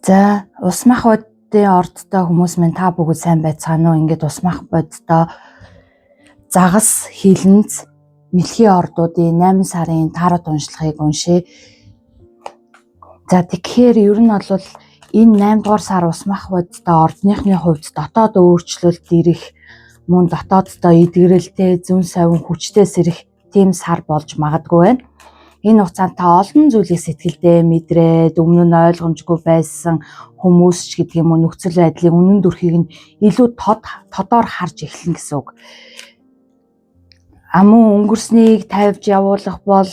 За, ус мах боддын ордтой хүмүүс минь, та бүгд сайн байцгаана уу? Ингээд ус мах боддоо загас, хилэнц, мэлхий ордуудын 8 сарын тарот уншлагыг уншъя. За, тэгэхээр ер нь бол энэ 8 дугаар сар ус мах боддоо ордныхны хувьд дотоод өөрчлөлт ирэх, мөн дотооддоо эдгэрэлтэй, зөн совин хүчтэй сэрэх тийм сар болж магадгүй байна. Энэ хугацаанд та олон зүйлийг сэтгэлдээ мэдрээд, өмнө нь ойлгомжгүй байсан хүмүүс ч гэдэг юм уу, нөхцөл байдлын үнэн дүрхийг нь илүү тод тодоор харж эхэлнэ гэсэн үг. Амун өнгөрснийг тавьж явуулах бол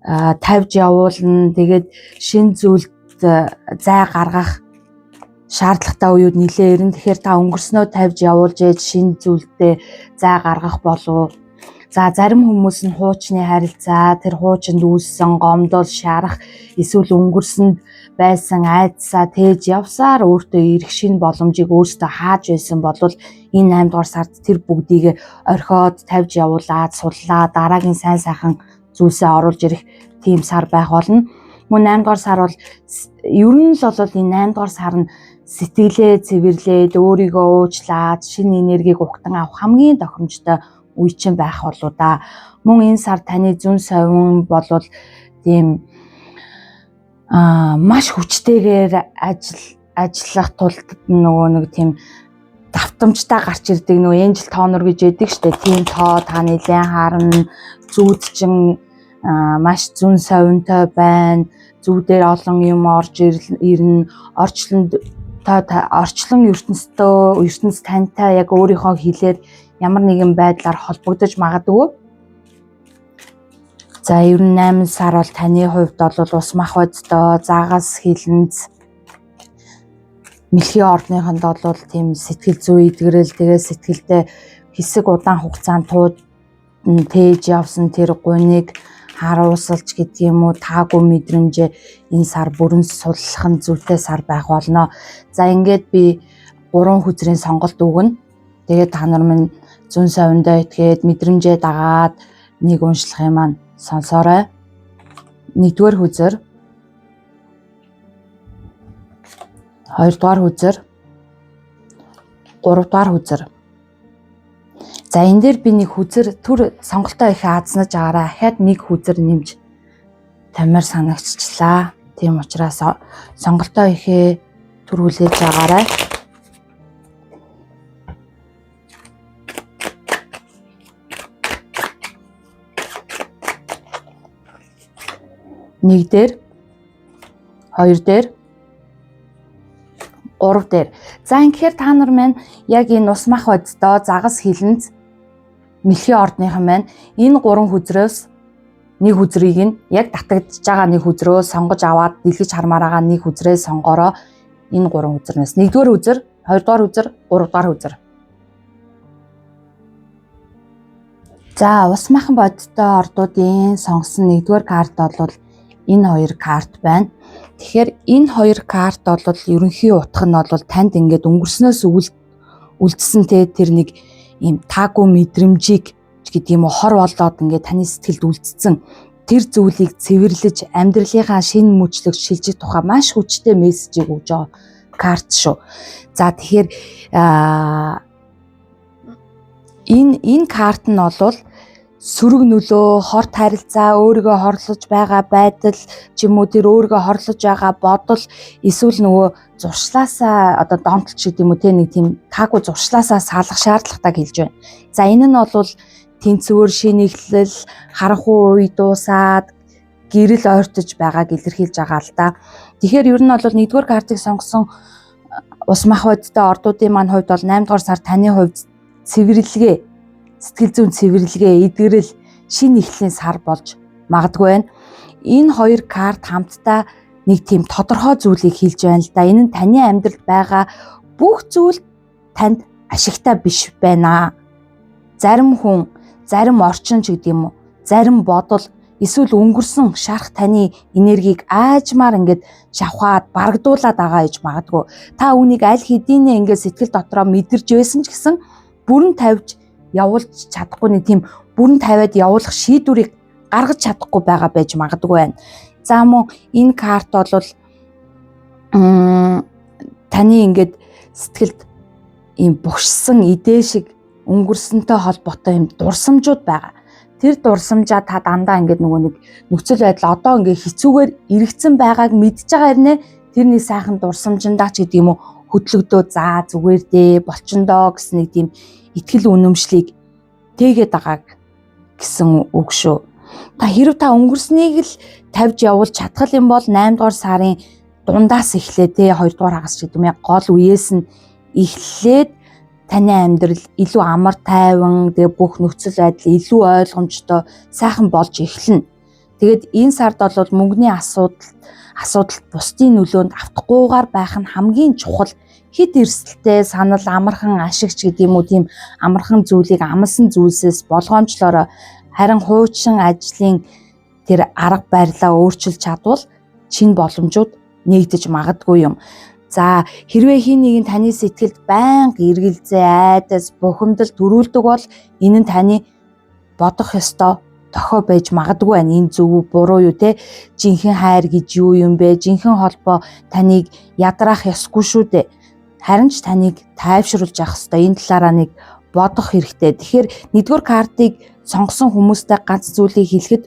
тавьж явуулна. Тэгээд шин зүйлд зай гаргах шаардлагатай үеуд нэлээ ирнэ. Тэгэхээр та өнгөрснөө тавьж явуулж ээж шин зүйлдээ зай гаргах болов. За, зарим хүмүүс нь хуучны харилцаа, тэр хуучинд үүссэн гомдол, шарах, эсвэл өнгөрсөнд байсан айдсаа тээж явсаар өөртөө ирэх шинэ боломжийг өөртөө хааж байсан болвол энэ 8 дугаар сард тэр бүгдийг орхиод тавьж явуулаад суллаа, дараагийн сайн сайхан зүйлсээ оруулж ирэх тийм сар байх болно. Мөн 8 дугаар сар бол ер нь л бол энэ 8 дугаар сар нь сэтгэлээ цэвэрлээд, өөрийгөө уучлаад шинэ энергийг угтан авах хамгийн тохиромжтой үе чинь байх болоо да. Мөн энэ сар таны зүүн совин болвол тийм маш хүчтэйгээр ажиллах тулд нөгөө нэг тийм давтамжтай гарч ирдэг, нөгөө энжел тоонор гэж яддаг штэ. Тийм тоо та нэлээд харна, зүүд чин маш зүүн совинтой байна. Зүүдээр олон юм орж ирнэ. Орчлонд та орчлон ертөнцийн ертөнц тантай яг өөрийнхөө хилээр ямар нэгэн байдлаар холбогдож магадгүй. За, ер нь 8 сар бол таны хувьд бол ус мах боддоо, загас, хилэнц, мэлхий ордныхонд бол тийм сэтгэл зүй эдгэрэл, тэгээ сэтгэлдээ хэсэг удаан хугацаанд тууд тээж явсан тэр гуниг харуулсалж гэдэг юм уу, таагүй мэдрэмжээ энэ сар бүрэн суллах нь зүйтэй сар байх болно. За, ингээд би 3 хүзрийн сонголт өгнө. Тэгээд та нар минь зүүн совиндоо итгээд мэдрэмжээ дагаад нэг уншлагын маань сонсоорой. 1-р хүзэр, 2-р хүзэр, 3-р хүзэр. За, энэ дээр би нэг хүзэр төр сонголтоо их аазнаж агаараа ахаад нэг хүзэр нэмж тамир санагчлаа. Тийм учраас сонголтоо ихээ төр хүлээж агаарай. Нэг дээр, хоёр дээр, гурав дээр. За, ингэхээр та нар маань яг энэ ус мах боддоо, загас, хилэнц, мэлхий ордныхан маань энэ гурван хүзрээс нэг хүзрийг нь яг татагдж байгаа нэг хүзрөө сонгож аваад дэлгэж хармаар байгаа нэг хүзрээ сонгороо. Энэ гурван хүзрнээс нэгдүгээр хүзэр, хоёрдугаар хүзэр, гуравдугаар хүзэр. За, ус махан бодтой ордуудын сонгосон нэгдүгээр карт бол энэ хоёр карт байна. Тэгэхээр энэ хоёр карт бол ерөнхий утга нь бол танд ингээд өнгөрснөөс үлдсэн те тэр нэг ийм таагүй мэдрэмжийг гэдэг юм уу, хор болоод ингээд таны сэтгэлд үлдсэн тэр зүйлийг цэвэрлэж амьдралынхаа шинэ мөчлөгт шилжих тухай маш хүчтэй мессежийг өгж байгаа карт шүү. За, тэгэхээр энэ карт нь бол сөрөг нөлөө, хорт харилцаа, өөрийгөө хорлож байгаа байдал ч юм уу, тэр өөрийгөө хорлож байгаа бодол, эсвэл нөгөө зуршлаасаа одоо донтолч гэдэг юм уу те, нэг тийм таагүй зуршлаасаа салах шаардлагатайг хэлж байна. За, энэ нь бол тэнцвэр, шинэ эхлэл, харанхуй үе дуусаад гэрэл ойртож байгааг илэрхийлж байгаа л да. Тэгэхээр ер нь бол нэгдүгээр картыг сонгосон ус мах бодтой ордуудын маань хувьд бол 8 дугаар сар таны хувьд цэвэрлэгээ, сэтгэл зүйн цэвэрлэгээ, эдгэрэл, шинэ эхлэлийн сар болж магадгүй байна. Энэ хоёр карт хамтдаа нэг тийм тодорхой зүйлийг хэлж байна л да. Энэ нь таны амьдралд байгаа бүх зүйл танд ашигтай биш байна. Зарим хүн, зарим орчин ч гэдэг юм уу, зарим бодол, эсвэл өнгөрсөн шарх таны энергийг аажмаар ингээд шавхаад барагдуулаад байгаа гэж магадгүй. Та үүнийг аль хэдийнэ ингээд сэтгэл дотроо мэдэрч байсан ч гэсэн бүрэн тавьж явуулж чадахгүй, нэг тийм бүрэн тавиад явуулах шийдвэрийг гаргаж чадахгүй байгаа байж магадгүй байна. За, мөн энэ карт бол Таны ингээд сэтгэлд ийм бугшсан идээ шиг өнгөрсөнтэй холбоотой юм дурсамжууд байгаа. Тэр дурсамжаа та дандаа ингээд нөгөө нэг нөхцөл байдал одоо ингээд хэцүүгээр эргэцэн байгааг мэдж байгаа хэрнээ тэрний сайхан дурсамжиндаа ч гэдэг юм уу хөдлөгдөө за зүгээр дээ болчондоо гэсэн нэг тийм итгэл үнэмшлийг тээгээд байгааг гэсэн үг шүү. Та хэрв та өнгөрснийг л тавьж явуул чадхал юм бол 8 дугаар сарын дундаас эхлээ те 2 дугаар хагас гэдэг юм яг гол үеэс нь эхлээд таны амьдрал илүү амар тайван, тэгээ бүх нөхцөл байдал илүү ойлгомжтой, сайхан болж эхэлнэ. Тэгээд энэ сард бол мөнгөний асуудал бусдын нөлөөнд автахгүйгээр байх нь хамгийн чухал. Хэд эрсдэлтэй санал амархан ашигч гэдэг юм уу тийм амархан зүйлийг амлсан зүйлсээс болгоомжлоорой. Харин хуучин ажлын тэр арга барилаа өөрчилж чадвал шинэ боломжууд нэгдэж магадгүй юм. За хэрвээ хин нэгэн таны сэтгэлд байнга эргэлзээ, айдас, бухимдал төрүүлдэг бол энэ нь таны бодох ёстой тохио байж магадгүй байна. Энэ зөв үү, буруу юу те? Жинхэнэ хайр гэж юу юм бэ? Жинхэнэ холбоо таныг ядраах ёсгүй шүү дээ. Харин ч таныг тайвшруулж явах ёстой. Энэ талаараа нэг бодох хэрэгтэй. Тэгэхээр нэгдүгээр картыг сонгосон хүмүүстэй ганц зүйлийг хэлэхэд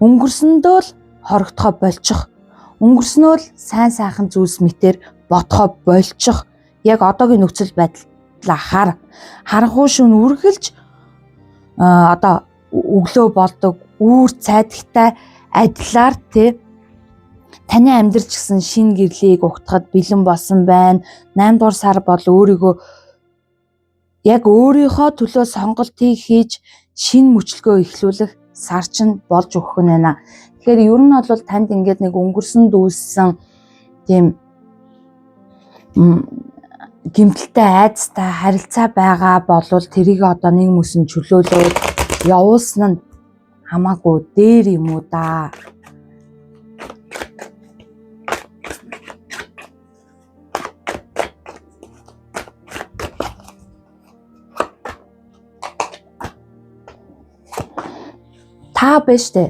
өнгөрсөндөө л хорогдохоо болчих. Өнгөрснөө л сайн сайхан зүйлс мэтэр бодохоо болчих. Яг одоогийн нөхцөл байдлаа хар. Харанхуй шүн үргэлж одоо өглөө болдог үүр цайдагтай адилаар те таны амьдрал ч гэсэн шин гэрлийг угтахад бэлэн болсон байна. 8 дугаар сар бол өөрийгөө яг өөрийнхөө төлөө сонголтыг хийж шин мөчлөгөө эхлүүлэх сар чинь болж өгөх нь байна. Тэгэхээр ер нь бол танд ингээд нэг өнгөрсөн дүүссэн тийм гэмтэлтэй айдастай харилцаа байгаа болвол тэрийг одоо нэг мөсөн чөлөөлөөд явуулсан нь хамаагүй дээр юм уу да. Та биш үү?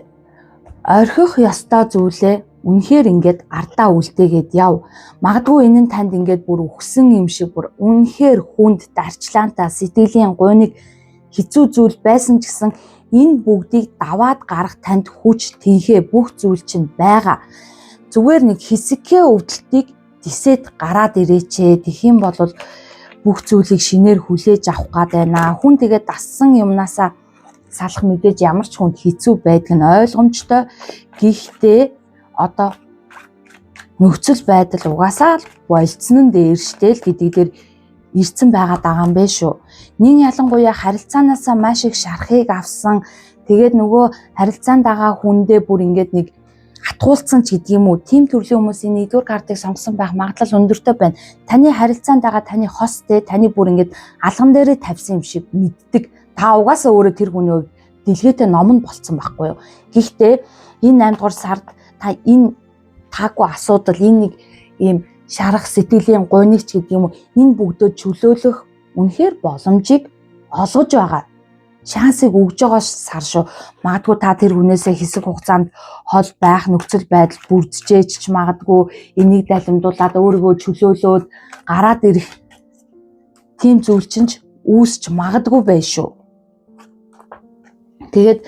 Орхих ёстой зүйлээ үнэхээр ингээд ардаа үлдээгээд яв. Магадгүй энэ нь танд ингээд бүр үхсэн юм шиг бүр үнэхээр хүнд дарчлаантай сэтгэлийн гуниг хэцүү зүйл байсан ч гэсэн энэ бүгдийг даваад гарах танд хүч тэнхээ бүх зүйл чинь байгаа. Зүгээр нэг хэсэгхээ өвдөлтийг дисэд гараад ирээч. Тэгэх юм бол бүх зүйлийг шинээр хүлээж авах гад байна. Хүн тэгээд дассан юмнаасаа салах мэдээж ямар ч хүнд хэцүү байдаг нь ойлгомжтой. Гэхдээ одоо нөхцөл байдал угаасаа л болцсон нь дээр штэ л гэдэг дээр ирцэн байгаад байгаа юм бэ шүү. Нин ялангуяа харилцаанаасаа маш их шарахыг авсан. Тэгээд нөгөө харилцаанд байгаа хүндээ бүр ингээд нэг хатгуулсан ч гэдэг юм уу. Тим төрлийн хүмүүсийн нэгдүгээр картыг сонгосон байх магадлал өндөртэй байна. Таны харилцаанд байгаа таны хос те таны бүр ингээд алган дээрээ тавьсан юм шиг мэддэг. Та угаасаа өөрөө тэр хүний хувьд дэлгээтэй ном нь болцсон байхгүй юу. Гэхдээ энэ 8 дугаар сард та энэ таагүй асуудал, энэ нэг ийм шарах сэтгэлийн гунигч гэдэг юм уу, энэ бүгдөө чөлөөлөх үнэхээр боломжийг олгож байгаа. Шансыг өгж байгаа сар шүү. Магадгүй та тэр хүнээсээ хэсэг хугацаанд хол байх нөхцөл байдал бүрджээж ч магадгүй энийг далимдуулаад өөрийгөө чөлөөлөөд гараад ирэх тийм зүйл чинь ч үүсч магадгүй байх шүү. Тэгээд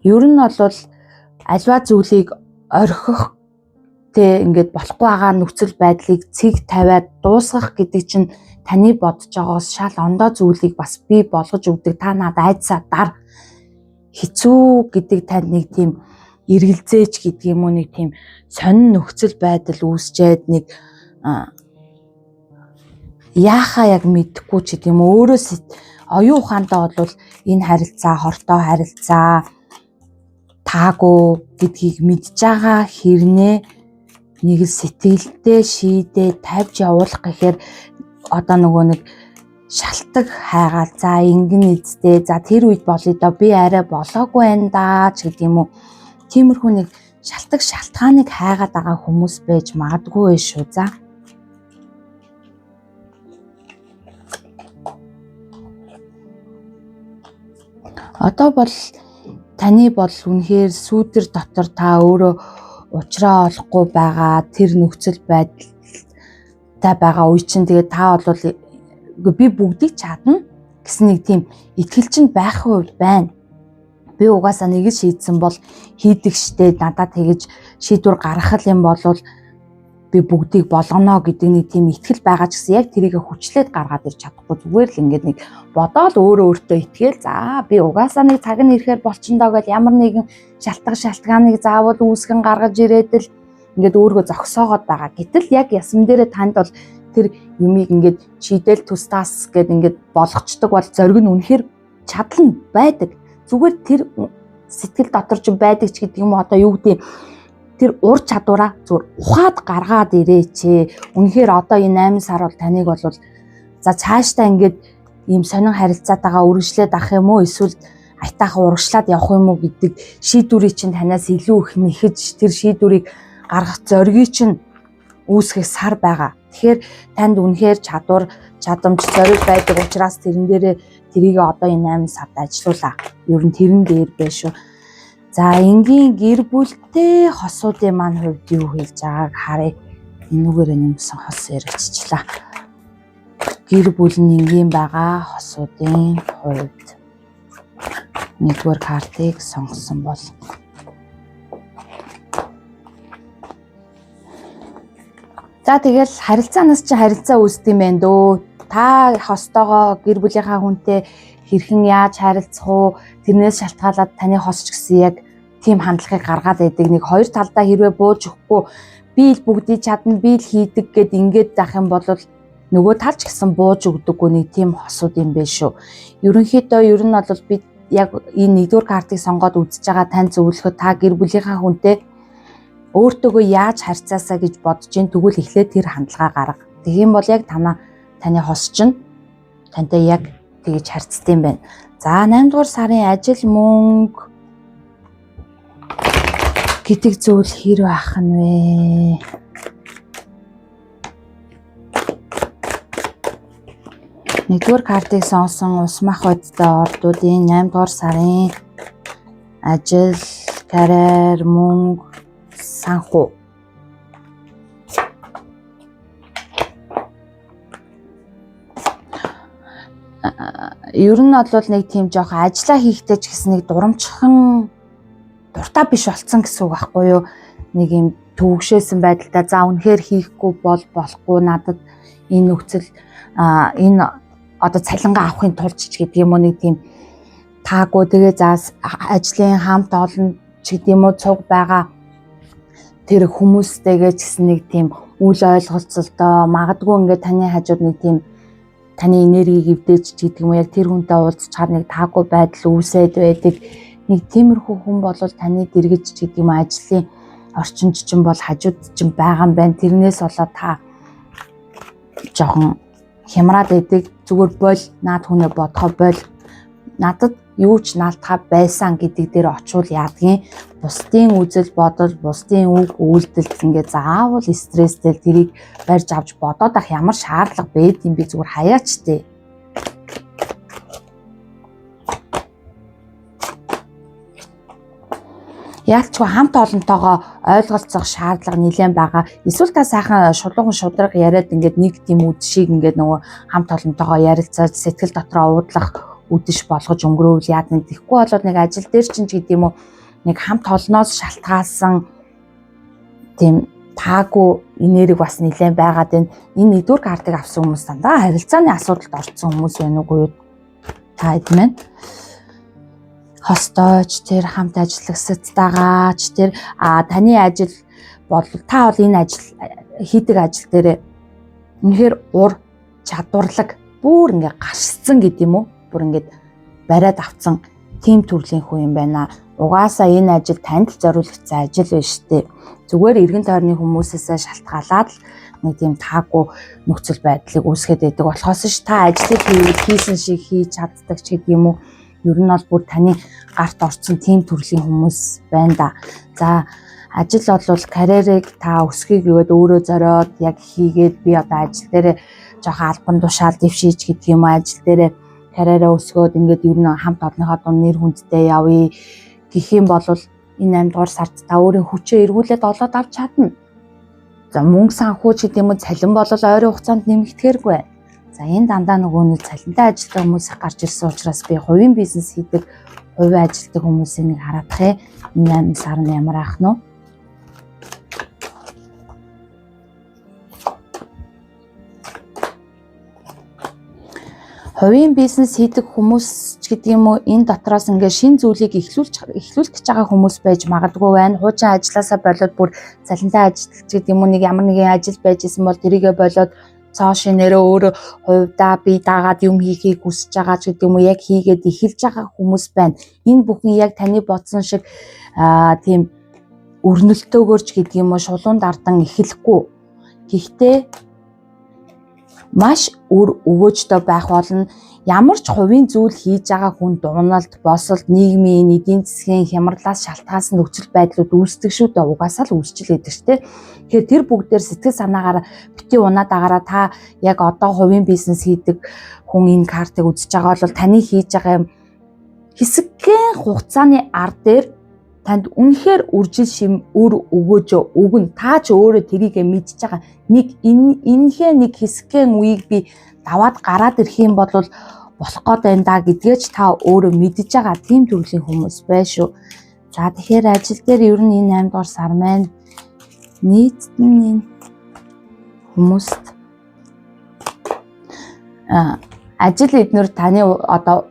ер нь бол альва зүйлийг орхих тэ ингээд болохгүй байгаа нөхцөл байдлыг цэг тавиад дуусгах гэдэг чинь таны бодож байгаас шал ондоо зүйлийг бас бий болгож өгдөг. Та надад айдсаа дар хэцүү гэдэг танд нэг тийм эргэлзээч гэдэг юм уу, нэг тийм сонин нөхцөл байдал үүсчээд нэг яахаа яг мэдэхгүй ч гэдэг юм уу. Өөрөө оюун ухаантай бол энэ харилцаа хортой харилцаа таагүй гэдгийг мэдж байгаа хэрнээ нэг л сэтгэлдээ шийдээ тавьж явуулах гэхээр одоо нөгөө нэг шалтаг хайгаал за ингэн эцтэй за тэр үед болъё доо би арай болоогүй байна даа ч гэдэг юм уу. Тиймэрхүү нэг шалтаг шалтгааныг хайгаад байгаа хүмүүс байж магадгүй байх шүү. За. Одоо бол таны бол үнэхээр сүүдэр дотор та өөрөө Учраа олохгүй байгаа тэр нөхцөл байдалтай байгаа үе чинь тэгээд та бол би бүгдийг чадна гэсэн нэг тийм итгэл чинь байх үе байна. Би угаасаа нэг л шийдсэн бол хийдэг штэ, надад тэгэж шийдвэр гаргах юм бол би бүгдийг болгоно гэдэг нэг тийм итгэл байгаа ч гэсэн яг тэрийг хүчлээд гаргаад ирж чадахгүй, зүгээр л ингээд нэг бодоол өөрөө өөртөө итгээл за би угаасаа нэг цаг нь ирэхээр болчихно доо гэж ямар нэгэн шалтгааныг заавал үүсгэн гаргаж ирээд л ингээд өөрийгөө зогсоогоод байгаа. Гэтэл яг ясам дээрээ танд бол тэр юмыг ингээд шийдэл тус тас гэд ингээд болгочдөг бол зориг нь үнэхээр чадал нь байдаг. Зүгээр тэр сэтгэл дотор ч байдаг ч гэдэг юм уу, одоо юу гэдэг тэр ур чадвараа зүгээр ухаад гаргаад ирээч. Үнэхээр одоо энэ 8 сар бол таныг бол за цаашдаа ингээд ийм сонин харилцаатайгаа үргэлжлээд авах юм уу, эсвэл аятайхан урагшлаад явах юм уу гэдэг шийдвэрийг чинь танаас илүү их нэхэж тэр шийдвэрийг гаргах зоригийг чинь үүсгэх сар байгаа. Тэгэхээр танд үнэхээр чадвар, чадамж, зориг байдаг учраас тэрэн дээрээ тэрийг одоо энэ 8 сард ажилуулаа. Ер нь тэрэн дээр байх шүү. За энгийн гэр бүлтэй хосуудын маань хувьд юу хэлж байгааг харъя. Энүүгээр нэмсэн хос яригдчихлаа. Гэр бүл нь энгийн байгаа хосуудын хувьд нэгдүгээр картыг сонгосон бол за тэгэл харилцаанаас чи харилцаа үүсдэг юм байна дөө. Та хостойгоо гэр бүлийнхаа хүнтэй хэрхэн яаж харилцах уу, тэрнээс шалтгаалаад таны хос ч гэсэн яг тийм хандлагыг гаргаад байдаг. Нэг хоёр талдаа хэрвээ бууж өгөхгүй би л бүгдийг чадна, би л хийдэг гэд ингээд зах юм бол нөгөө тал ч гэсэн бууж өгдөггүй нэг тийм хосууд юм байна шүү. Ерөнхийдөө ер нь бол би яг энэ нэгдүгээр картыг сонгоод үзэж байгаа тань зөвлөхөд та гэр бүлийнхаа хүнтэй өөртөөгөө яаж харьцаасаа гэж бодож ин тэгвэл эхлээд тэр хандлага гарга. Тэгэх юм бол яг таны хос чинь тантай яг тэгж харьцдаг юм байна. За 8 дугаар сарын ажил мөнгө гэдэг зүйл хэр байх нь вэ? Нэгдүгээр картыг сонсон Усмах одтой ордуудын 8 дугаар сарын ажил, карьер, мөнгө, санхүү. Ер нь бол нэг тийм жоох ажиллаа хийхдээ ч гэсэн нэг дурамчхан дуртай биш болцсон гэсэн үг байхгүй юу? Нэг юм төвөгшөөсөн байдалтай за үнэхээр хийхгүй бол болохгүй надад энэ нөхцөл энэ одоо цалингаа авахын тулд ч гэдэг юм уу нэг тийм таагүй тэгээ за ажлын хамт олон ч гэдэг юм уу цуг байгаа тэр хүмүүстэйгээ ч гэсэн нэг тийм үл ойлголцолтой магадгүй ингээд таны хажууд нэг тийм таны энергийг эвдээж ч гэдэг юм уу яг тэр хүнтэй уулзчаар нэг таагүй байдал үүсээд байдаг. Нэг тиймэрхүү хүн бол таны дэргэж ч гэдэг юм ажлын орчинд чинь бол хажууд чинь байгаа юм байна. Тэрнээс болоод та жоохон хямраад байдаг. Зүгээр бол наад хүнээ бодохоо бол надад юу ч наалтгаа байсан гэдэг дээр очивол яадгийн бусдын үзэл бодол, бусдын үг үйлдэл ингээ заавал стресстэй тэрийг барьж авч бодоод ах ямар шаардлага байд юм бэ, зүгээр хаяач тээ. Яалчгүй хамт олонтойгоо ойлголцох шаардлага нэлээд байгаа. Эсвэл та сайхан шулуухан шудраг яриад ингээд нэг тийм үд шиг ингээд нөгөө хамт олонтойгоо ярилцаад сэтгэл дотроо уудлах үдэш болгож өнгөрөөвл яад нэг тэгэхгүй болоод нэг ажил дээр чинь ч гэдэг юм уу нэг хамт олноос шалтгаалсан тийм таагүй энерги бас нэлээд байгаад байна. Энэ нэгдүгээр картыг авсан хүмүүс дандаа харилцааны асуудалд орсон хүмүүс байна уугүй юу? Та хэд мэн? Хостойч тэр хамт ажиллагсадтайгаач тэр таны ажил бол та бол энэ ажил хийдэг ажил дээр үнэхээр ур чадварлаг бүр ингээ гарцсан гэдэг юм уу? Бүр ингээд бариад авцсан тийм төрлийн хүн юм байна. Угаасаа энэ ажил танд л зориулагдсан ажил биш үү? Зүгээр эргэн тойрны хүмүүсээсээ шалтгаалаад л нэг тийм таагүй нөхцөл байдлыг үүсгээд байдаг болохоос ш та ажлыг хийвэл хийсэн шиг хийж чаддаг ч гэдэг юм уу? Ер нь бол бүр таны гарт орсон тийм төрлийн хүмүүс байна да. За ажил бол карьерийг та өсөхийг юуд өөрөө зориод яг хийгээд би одоо ажил дээрээ жоохон албан тушаал дэвшиж гэдэг юм уу ажил дээрээ карьераа өсгөөд ингээд ер нь хамт олонныхоо дунд нэр хүндтэй явъя гэх юм бол Энэ 8 дугаар сард та өөрийн хүчээ эргүүлээд олоод авч чадна. За мөнгө санхүү ч гэдэм үү цалин бол ойрын хугацаанд нэмэгдэхэргүй. За энэ дандаа нөгөө нэг цалинтай ажилладаг хүмүүс их гарч ирсэн учраас би хувийн бизнес хийдэг, хувийн ажилладаг хүмүүсийг нэг хараадах юм. Энэ 8 сар нь ямар ах нь вэ? Хувийн бизнес хийдэг хүмүүс ч гэдэг юм уу энэ дотроос ингээ шин зүйлийг эхлүүлэх гэж байгаа хүмүүс байж магадгүй байна. Хуучин ажилласаа болоод бүр цалинтай ажиллаж гэдэг юм уу нэг ямар нэгэн ажил байж исэн бол тэрийгэ болоод цоо шинээрээ өөрөө хувьдаа бие даагаад юм хийхийг хүсэж байгаа ч гэдэг юм уу яг хийгээд эхэлж байгаа хүмүүс байна. Энэ бүхэн яг таны бодсон шиг тийм өрнөлтөөгөр ч гэдэг юм уу шулуун дардан эхлэхгүй. Гэхдээ маш үр өгөөжтэй байх болно. Ямар ч хувийн зүйл хийж байгаа хүн дуналт, босолт, нийгмийн, эдийн засгийн хямралаас шалтгаалсан нөхцөл байдлууд үүсдэг шүү дээ. Угаасаа л үүсч л байдаг шүү дээ. Тэгэхээр тэр бүгдээр сэтгэл санаагаар бити унаад агаараа та яг одоо хувийн бизнес хийдэг хүн энэ картыг үзэж байгаа бол таны хийж байгаа юм хэсэгхэн хугацааны ар дээр танд үнэхээр үржил шим үр өгөөж өгнө. Та ч өөрөө тэрийг мэдж байгаа. Нэг энэхээ нэг хэсэгхэн үеийг би даваад гараад ирэх юм бол болох гээд байна да гэдгээ ч та өөрөө мэдж байгаа тийм төрлийн хүмүүс бай шүү. За тэгэхээр ажил дээр ер нь энэ 8 дугаар сар маань нийтд нь энэ хүмүүст ажил эднэр таны одоо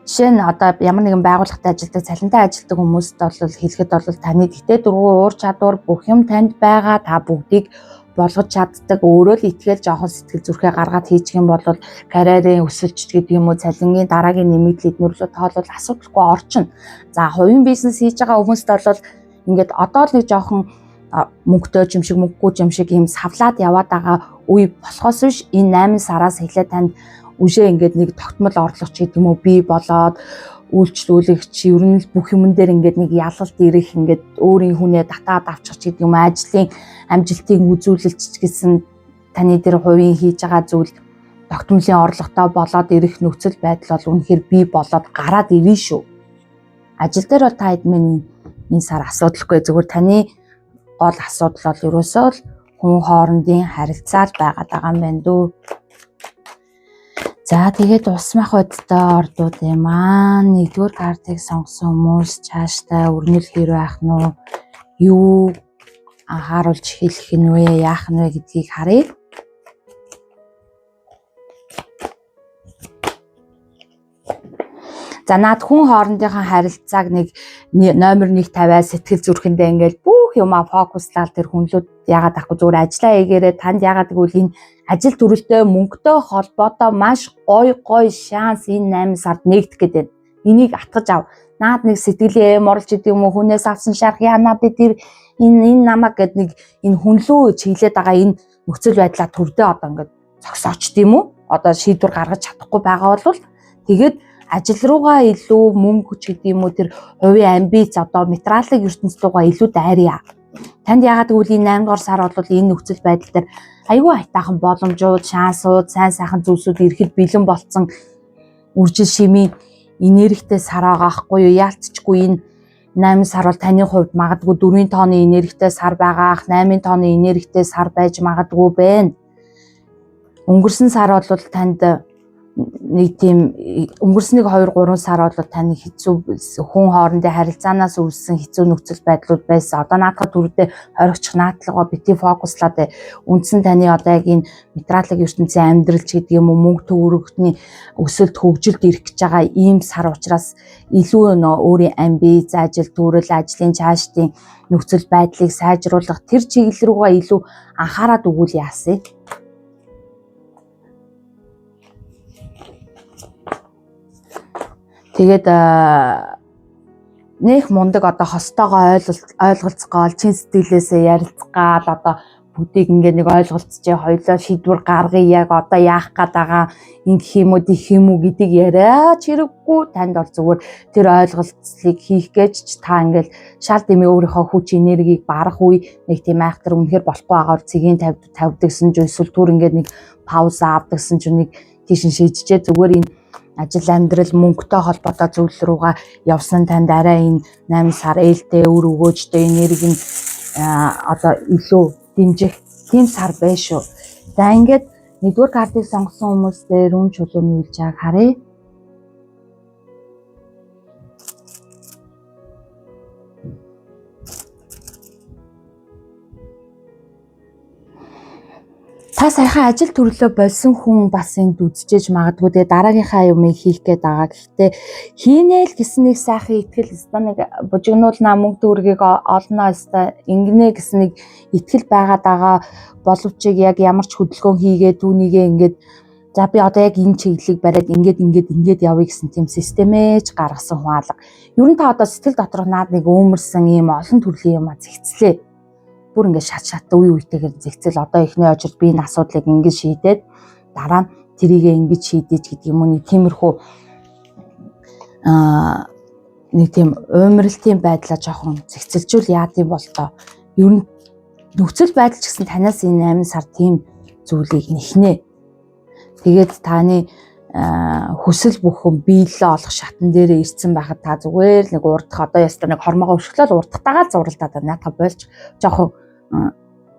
жишээ нь одоо ямар нэгэн байгууллагад ажилладаг, цалинтай ажилладаг хүмүүст бол хэлэхэд бол таны гэтээ дургүй уур чадвар бүх юм танд байгаа, та бүгдийг болгож чаддаг, өөрөө л итгээл жоохон сэтгэл зүрхээ гаргаад хийчих юм бол карьерийн өсөлт гэдэг юм уу, цалингийн дараагийн нэмэгдэл эднэрлөө тоолвол асуудалгүй орчин. За хувийн бизнес хийж байгаа хүмүүст бол ингээд одоо л нэг жоохон мөнгөтэй ч юм шиг мөнгөгүй ч юм шиг юм савлаад яваад байгаа үе болохоос биш энэ 8 сараас эхлээд танд үшээ ингээд нэг тогтмол орлого ч гэдэг юм уу бий болоод үйлчлүүлэгч ер нь л бүх юмн дээр ингээд нэг ялалт ирэх, ингээд өөрийн хүнээ татаад авчих ч гэдэг юм, ажлын амжилтыг үзүүлэлч гэсэн таны дээр хувийн хийж байгаа зүйл тогтмолын орлоготой болоод ирэх нөхцөл байдал бол үнэхээр бий болоод гараад ирнэ шүү. Ажил дээр бол та эдмэн энэ сар асуудалгүй, зүгээр таны гол асуудал бол ерөөсөө л хүн хоорондын харилцаа л байгаад байгаа юм байна дөө. За тэгээд усмах бодтой ордууд юм аа. Нэгдүгээр картыг сонгосон хүмүүс цаашдаа өрнөл хэр байх нь уу? Юу анхааруулж хэлэх нь вэ? Яах нь вэ гэдгийг харъя. За наад хүн хоорондынхаа харилцааг нэг номер 1 тавиад сэтгэл зүрхэндээ ингээл бүх юмаа фокуслаад тэр хүнлүүд яагаад ахгүй зүгээр ажиллаа хийгээрээ танд яагаад гэвэл энэ ажил төрөлтэй мөнгөтэй холбоотой маш гой гой шанс энэ 8 сард нэгдэх гэдэг. Энийг атгаж ав. Наад нэг сэтгэлийн эм орлож идэв юм уу, хүнээс авсан шарх яана би тэр энэ намайг гэд нэг энэ хүнлүү чиглээд байгаа энэ нөхцөл байдлаа төрдөө одоо ингээд зогсооч тийм үү? Одоо шийдвэр гаргаж чадахгүй байгаа бол тэгээд ажил руугаа илүү мөнгө ч гэдэг юм уу тэр хувийн амбиц одоо материалын ертөнц руугаа илүү дайръя. Танд яагаад гэвэл энэ 8 дугаар сар бол энэ нөхцөл байдал дээр айгүй айтаахан боломжууд, шансууд, сайн сайхан зүйлсүүд ирэхэд бэлэн болцсон үржил шимийн энергитэй сар байгаа хгүй юу? Яалтчгүй энэ 8 сар бол таны хувьд магадгүй 4 тооны энергитэй сар байгаа ах, 8 тооны энергитэй сар байж магадгүй байна. Өнгөрсөн сар бол танд нэг тийм өнгөрснийг 2 3 сар бол таны хэцүү хүн хоорондын харилцаанаас үүссэн хэцүү нөхцөл байдлууд байсан. Одоо наадхад түрүүдээ хоригчих наадлага бити фокуслаад үндсэн таны одоо яг энэ материалын ертөнцийн амьдрал ч гэдэг юм уу мөнгө төгрөгтний өсөлт хөгжилд ирэх гэж байгаа ийм сар учраас илүү нөө өөрийн амбиц, ажил төрөл, ажлын цаашдын нөхцөл байдлыг сайжруулах тэр чиглэл рүүгээ илүү анхаарад өгвөл яасан. Тэгээд нэх мундаг одоо хостойгоо ойлголцох гол чин сэтгэлээсээ ярилцах гал одоо бүгдийг ингээ нэг ойлголцжээ, хоёлоо шийдвэр гаргая, яг одоо яах гээд байгаа ингэх юм уу тийх юм уу гэдэг яриач хэрэггүй. Танд бол зүгээр тэр ойлголцлыг хийх гэж та ингээл шал дэмий өөрийнхөө хүч энергийг барах үе нэг тийм айхтар үнэхээр болохгүй байгаа бол цэгийн тавьдагсан ч эсвэл түр ингээд нэг пауза авдагсан ч нэг Тийш нь шийджээ. Зүгээр энэ ажил амьдрал мөнгөтэй холбоотой зүйл рүүгээ явсан танд арай энэ 8 сар ээлтэй үр өгөөжтэй энерги нь одоо илүү дэмжих тийм сар байна шүү. За ингээд нэгдүгээр картыг сонгосон хүмүүс дээр үн чулууны үйл чааг харъя. Та саяхан ажил төрлөө болсон хүн бас энд үзчихэж магадгүй тэгээ дараагийнхаа юмыг хийх гээд байгаа. Гэхдээ хийнэ л гэсэн нэг сайхан итгэл өстой нэг бужигнуулнаа мөнгө төгрөгийг олноо өстой ингэнэ гэсэн нэг итгэл байгаад байгаа боловч яг ямар ч хөдөлгөөн хийгээ түүнийгээ ингээд за би одоо яг энэ чиглэлийг бариад ингээд ингээд ингээд явъя гэсэн тийм системэж гаргасан хүн алга. Ер нь та одоо сэтгэл доторх наад нэг өмөрсөн ийм олон төрлийн юм а зэгцлээ. Бүр ингээд шат шат үе үетэйгээр зэгцэл одоо эхний очирд би энэ асуудлыг ингэж шийдээд дараа нь тэрийгээ ингэж шийдэж гэдэг юм уу нэг тиймэрхүү нэг тийм уймралтын байдлаа жоохон зэгцэлжүүл яад юм бол тоо. Ер нь нөхцөл байдал ч гэсэн танаас энэ 8 сар тийм зүйлийг нэхнэ. Тэгээд таны хүсэл бүхэн биелэлээ олох шатан дээрээ ирсэн байхад та зүгээр л нэг урдах одоо ястаа нэг хормогоо өшөглөөл урдахтайгаа зуралдаад байна. Наадха болж жоохон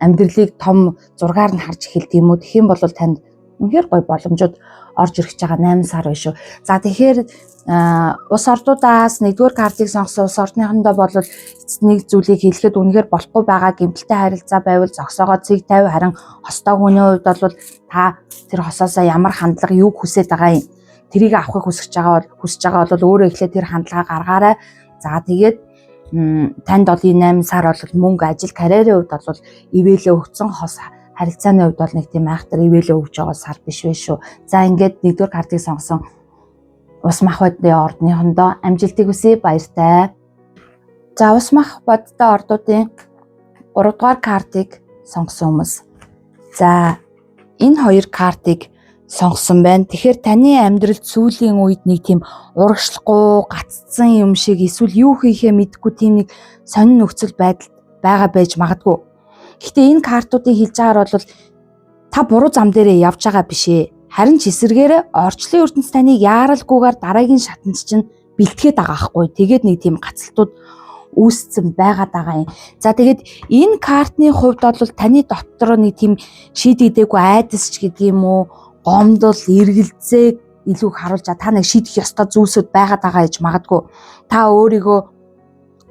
амьдралыг том зургаар нь харж эхэлдэг юм уу? Тэгэх юм бол танд үнэхээр гоё боломжууд орж ирэх гэж байгаа 8 сар байна шүү. За тэгэхээр улс ордуудаас нэгдүгээр картыг сонгосон улс ордныхондоо бол нэг зүйлийг хэлэхэд үнэхээр болохгүй байгаа гэмтэлтэй харилцаа байвал зогсоогоо цэг тавь, харин хостой хүний хувьд бол та тэр хосоосоо ямар хандлага юуг хүсээд байгаа юм тэрийг авахыг хүсэж байгаа бол өөрөө эхлээд тэр хандлагаа гаргаарай. За тэгээд танд бол энэ 8 сар бол мөнгө, ажил, карьерийн хувьд бол ивэлээ өгсөн, хос харилцааны хувьд бол нэг тийм айхтар ивэлээ өгж байгаа сар биш вэ шүү. За ингээд нэгдүгээр картыг сонгосон ус мах бодны ордныхондоо амжилтыг хүсье, баяртай. За ус мах бодтой ордуудын 3 дугаар картыг сонгосон хүмүүс. За энэ хоёр картыг сонгосон байна. Тэгэхээр таны амьдралд сүүлийн үед нэг тийм урагшлахгүй гаццсан юм шиг эсвэл юу хийхээ мэдэхгүй тийм нэг сонин нөхцөл байдал байгаа байж магадгүй. Гэхдээ энэ картуудыг хэлж байгаагаар бол та буруу зам дээрээ явж байгаа биш ээ. Харин ч эсэргээр орчлон ертөнц таныг яаралгүйгээр дараагийн шатанд чинь бэлтгээд байгаа хгүй. Тэгээд нэг тийм гацалтууд үүссэн байгаад байгаа юм. За тэгээд энэ картны хувьд бол таны дотор нэг тийм шийдэгдээгүй айдас ч гэдэг юм уу, гомдол, эргэлзээг илүү их харуулж байгаа. Та нэг шийдэх ёстой зүйлсүүд байгаад байгаа гэж магадгүй. Та өөрийгөө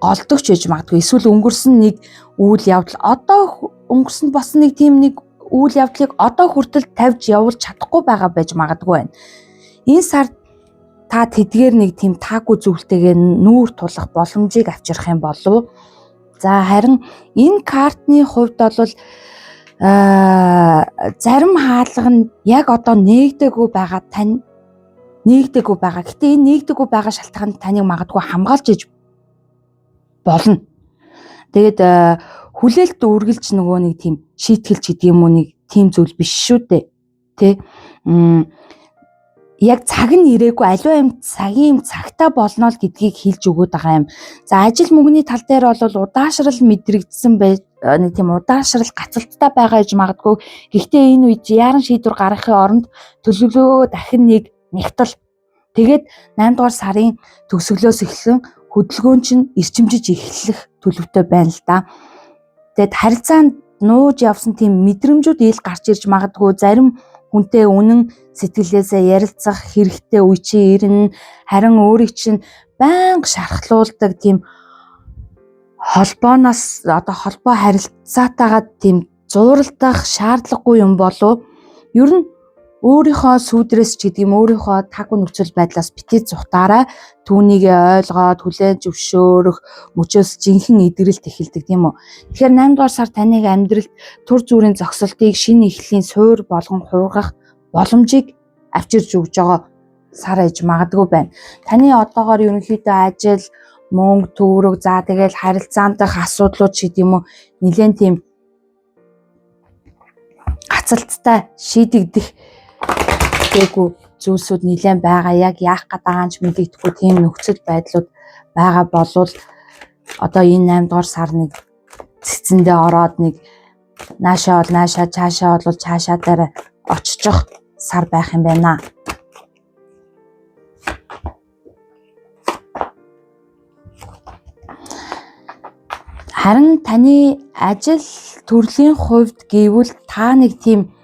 голдогч байж магадгүй. Эсвэл өнгөрсөн нэг үйл явдал одоо өнгөрсөн бас нэг тийм нэг үйл явдлыг одоо хүртэл тавьж явуулж чадахгүй байгаа байж магадгүй байна. Энэ сард та тэдгээр нэг тийм таагүй зүйлтэйгээ нүүр тулах боломжийг авчрах юм болов. За харин энэ картны хувьд бол зарим хаалга нь яг одоо нээгдээгүй байгаа тань нээгдээгүй байгаа. Гэтэ энэ нээгдээгүй байгаа шалтгаан таныг магадгүй хамгаалж иж болно. Тэгээд хүлээлт үргэлж нөгөө нэг тийм шийтгэлч гэдэг юм уу нэг тийм зүйл биш шүү дээ. Тэ? Яг цаг нь ирээгүй аливаа юм цагийн юм цагтаа болно л гэдгийг хэлж өгөөд байгаа юм. За ажил мөнгөний тал дээр бол удаашрал мэдрэгдсэн бай нэг тийм удаашрал гацалттай байгаа гэж магадгүй. Гэхдээ энэ үед яаран шийдвэр гаргахын оронд төлөвлөгөө дахин нэг нягтал. Тэгээд 8 дугаар сарын төгсгөлөөс эхлэн хөдөлгөөн чинь эрчимжиж эхлэх төлөвтэй байна л да. Тэгээд харилцаанд нууж явсан тийм мэдрэмжүүд ил гарч ирж магадгүй. Зарим хүнтэй үнэн сэтгэлээсээ ярилцах хэрэгтэй үе чи ирнэ. Харин өөрийг чинь байнга шархлуулдаг тийм холбооноос одоо холбоо харилцаатайгаа тийм зууралдах шаардлагагүй юм болов. Ер нь өөрийнхөө сүүдрээс ч гэдэг юм өөрийнхөө таагүй нөхцөл байдлаас битгий зугтаарай. Түүнийг ойлгоод хүлээн зөвшөөрөх мөчөөс жинхэнэ эдгэрэлт эхэлдэг тийм үү. Тэгэхээр 8 дугаар сар таныг амьдралд түр зуурын зогсолтыг шинэ эхлэлийн суур болгон хуургах боломжийг авчирч өгж байгаа сар аж магадгүй байна. Таны одоогоор ерөнхийдөө ажил, мөнгө, төгрөг, за тэгэл харилцаан дах асуудлууд ч гэдэг юм уу нэлээд тийм гацалттай шийдэгдэх гээгүй зүйлсүүд нэлээд байгаа. Яг яах гээд байгаа нь ч мэдэгдэхгүй тийм нөхцөл байдлууд байгаа болвол одоо энэ 8 дугаар сар нэг цэцэндээ ороод нэг наашаа бол наашаа, цаашаа бол цаашаа дээр оччих сар байх юм байна. Харин таны ажил төрлийн хувьд гэвэл та нэг тийм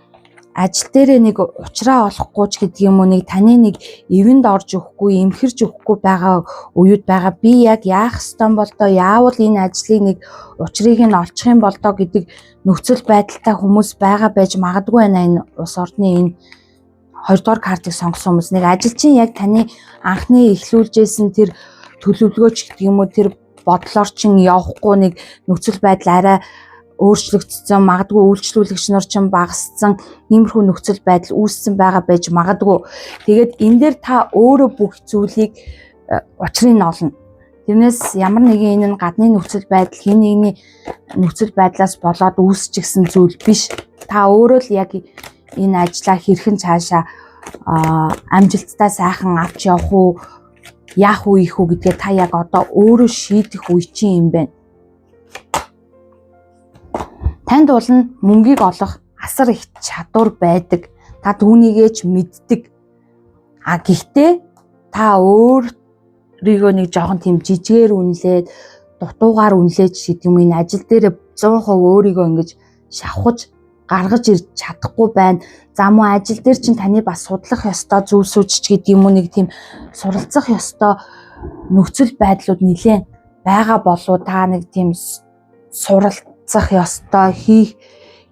ажил дээрээ нэг учраа олохгүй ч гэдэг юм уу, нэг таны нэг ивэнд орж өгөхгүй, эмхэрч өгөхгүй байгаа үеуд байгаа. Би яг яах ёстой бол доо, яавал энэ ажлыг нэг учрыг нь олчих юм бол доо гэдэг нөхцөл байдалтай хүмүүс байгаа байж магадгүй байна. Энэ улс орны энэ 2 дугаар картыг сонгосон хүмүүс нэг ажил чинь яг таны анхны эхлүүлжсэн тэр төлөвлөгөөч гэдэг юм уу, тэр бодлоор чинь явахгүй нэг нөхцөл байдал арай өөрчлөгдсөн, магадгүй үйлчлүүлэгч нар чинь багассан, иймэрхүү нөхцөл байдал үүссэн байгаа байж магадгүй. Тэгээд энэ дээр та өөрөө бүх зүйлийг учрыг нь олно. Тэрнээс ямар нэгэн энэ нь гадны нөхцөл байдал, хэн нэгний нөхцөл байдлаас болоод үүсчихсэн зүйл биш. Та өөрөө л яг энэ ажлаа хэрхэн цаашаа амжилттай сайхан авч явах уу, яах уу, их үү гэдгээ та яг одоо өөрөө шийдэх үе чинь юм байна. Танд бол мөнгийг олох асар их чадвар байдаг. Та түүнийгээ ч мэддэг. А гэхдээ та өөрийгөө нэг жоохон тийм жижигээр үнэлээд, дутуугаар үнэлээд гэдэг юм, энэ ажил дээр 100% өөрийгөө ингэж шавхаж гаргаж ирж чадахгүй байна. За мөн ажил дээр чинь таны бас судлах ёстой зүйлсүүд ч гэдэг юм уу, нэг тийм суралцах ёстой нөхцөл байдлууд нэлээд байгаа болов та нэг тийм суралцах ёстой, хийх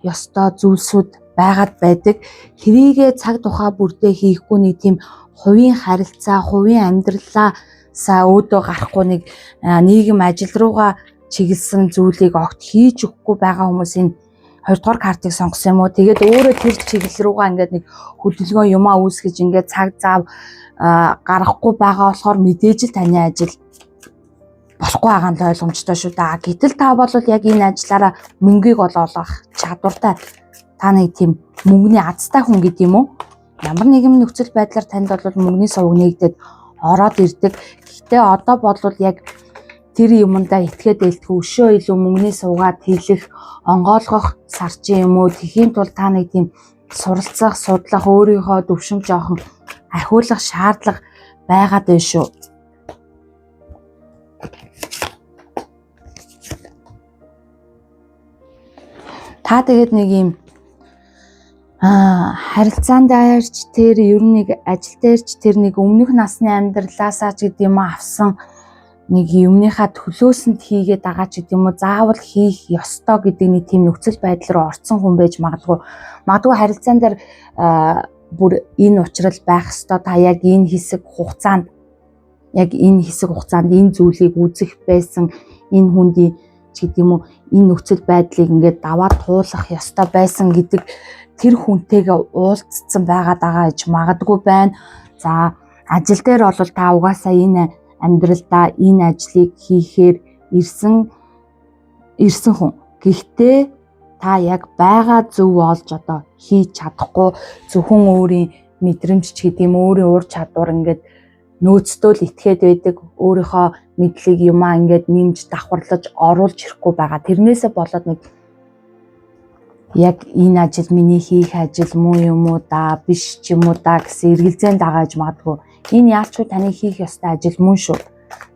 ёстой зүйлсүүд байгаад байдаг. Тэрийгээ цаг тухай бүрдээ хийхгүй нэг тийм хувийн харилцаа, хувийн амьдралаасаа өөдөө гарахгүй нэг нийгэм ажил руугаа чиглэсэн зүйлийг огт хийж өгөхгүй байгаа хүмүүсийн 2 дугаар картыг сонгосон юм уу? Тэгээд өөрөө тэр чиглэл рүүгээ ингээд нэг хөдөлгөөн юмаа үүсгэж ингээд цаг зав гаргахгүй байгаа болохоор мэдээж л таны ажил болохгүй байгаа нь ойлгомжтой шүү дээ. Гэтэл та бол яг энэ ажиллаараа мөнгийг ол олох чадвартай, та нэг тийм мөнгөний азтай хүн гэдэг юм уу? Ямар нэгэн нөхцөл байдлаар танд бол мөнгөний сувг нэгдээд ороод ирдэг. Гэхдээ одоо бол яг тэр юмдаа итгээд дэлтэх өшөө илүү мөнгөний сувгаа тэлэх, онгойлгох сар чи юм уу? Тэхийн тулд та нэг тийм суралцах, судлах, өөрийнхөө төвшин жоохон ахиулах шаардлага байгаад байна шүү. Та тэгээд нэг юм харилцаан дээрч тэр ер нь нэг ажил дээрч тэр нэг өмнөх насны амьдралаасаа ч гэдэг юм авсан нэг юмныхаа төлөөсөнд хийгээд байгаа ч гэдэг юм уу, заавал хийх ёстой гэдэг нэг тийм нөхцөл байдал руу орцсон хүн байж магадгүй. Магадгүй харилцаан дээр бүр энэ учрал байх ёстой, та яг энэ хэсэг хугацаанд энэ зүйлийг үзэх байсан, энэ хүндий ч гэдэг юм уу, энэ нөхцөл байдлыг ингээд даваад туулах ёстой байсан гэдэг тэр хүнтэйгээ уулзсан байгаад байгаа гэж магадгүй байна. За ажил дээр бол та угаасаа энэ амьдралдаа энэ ажлыг хийхээр ирсэн хүн. Гэхдээ та яг байгаа зөв олж одоо хийж чадахгүй, зөвхөн өөрийн мэдрэмж ч гэдэг юм, өөрийн ур чадвар ингээд нөөцтөө л итгээд байдаг, өөрийнхөө мэдлэг юмаа ингээд нэмж давхарлаж оруулж ирэхгүй байгаа. Тэрнээсээ болоод нэг яг энэ ажил миний хийх ажил муу юм уу да, биш ч юм уу да гэсэн эргэлзээнд байгаа гэж магадгүй. Энэ яалчгүй таны хийх ёстой ажил мөн шүү.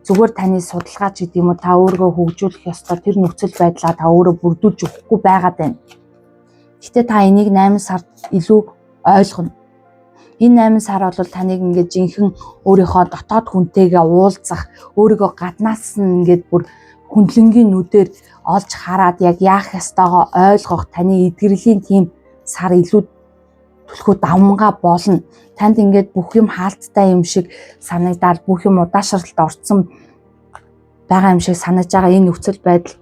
Зүгээр таны судалгаа ч гэдэг юм уу, та өөрийгөө хөгжүүлэх ёстой тэр нөхцөл байдлаа та өөрөө бүрдүүлж өгөхгүй байгаад байна. Гэхдээ та энийг 8 сард илүү ойлгоно. Энэ 8 сар бол таныг ингээд жинхэнэ өөрийнхөө дотоод хүнтэйгээ уулзах, өөрийгөө гаднаас нь ингээд бүр хүндлэнгийн нүдээр олж хараад яг яах ёстойгоо ойлгох таны эдгэрлийн тийм сар илүү түлхүү давмгаа болно. Танд ингээд бүх юм хаалттай юм шиг санагдаад, бүх юм удаашралд орцсон байгаа юм шиг санаж байгаа энэ нөхцөл байдал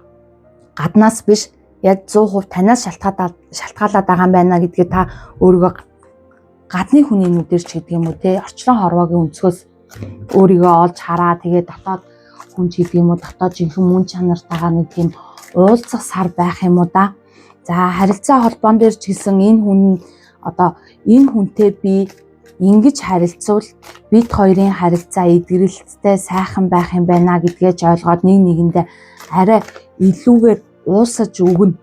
гаднаас биш, яг 100% танаас шалтгаалаад байгаа юм байна гэдгээ та өөрийгөө гадны хүний нүдээр ч гэдэг юм уу те, орчлон хорвоогийн өнцгөөс өөрийгөө олж хараа, тэгээ дотоод хүн ч гэдэг юм уу, дотоод жинхэнэ мөн чанартайгаа нэг тийм уулзах сар байх юм уу да. За харилцаа холбоон дээр ч гэсэн энэ хүн одоо энэ хүнтэй би ингэж харилцвал бид хоёрын харилцаа эдгэрэлттэй сайхан байх юм байна гэдгээ ч ойлгоод нэг нэгэндээ арай илүүгээр уусаж өгнө.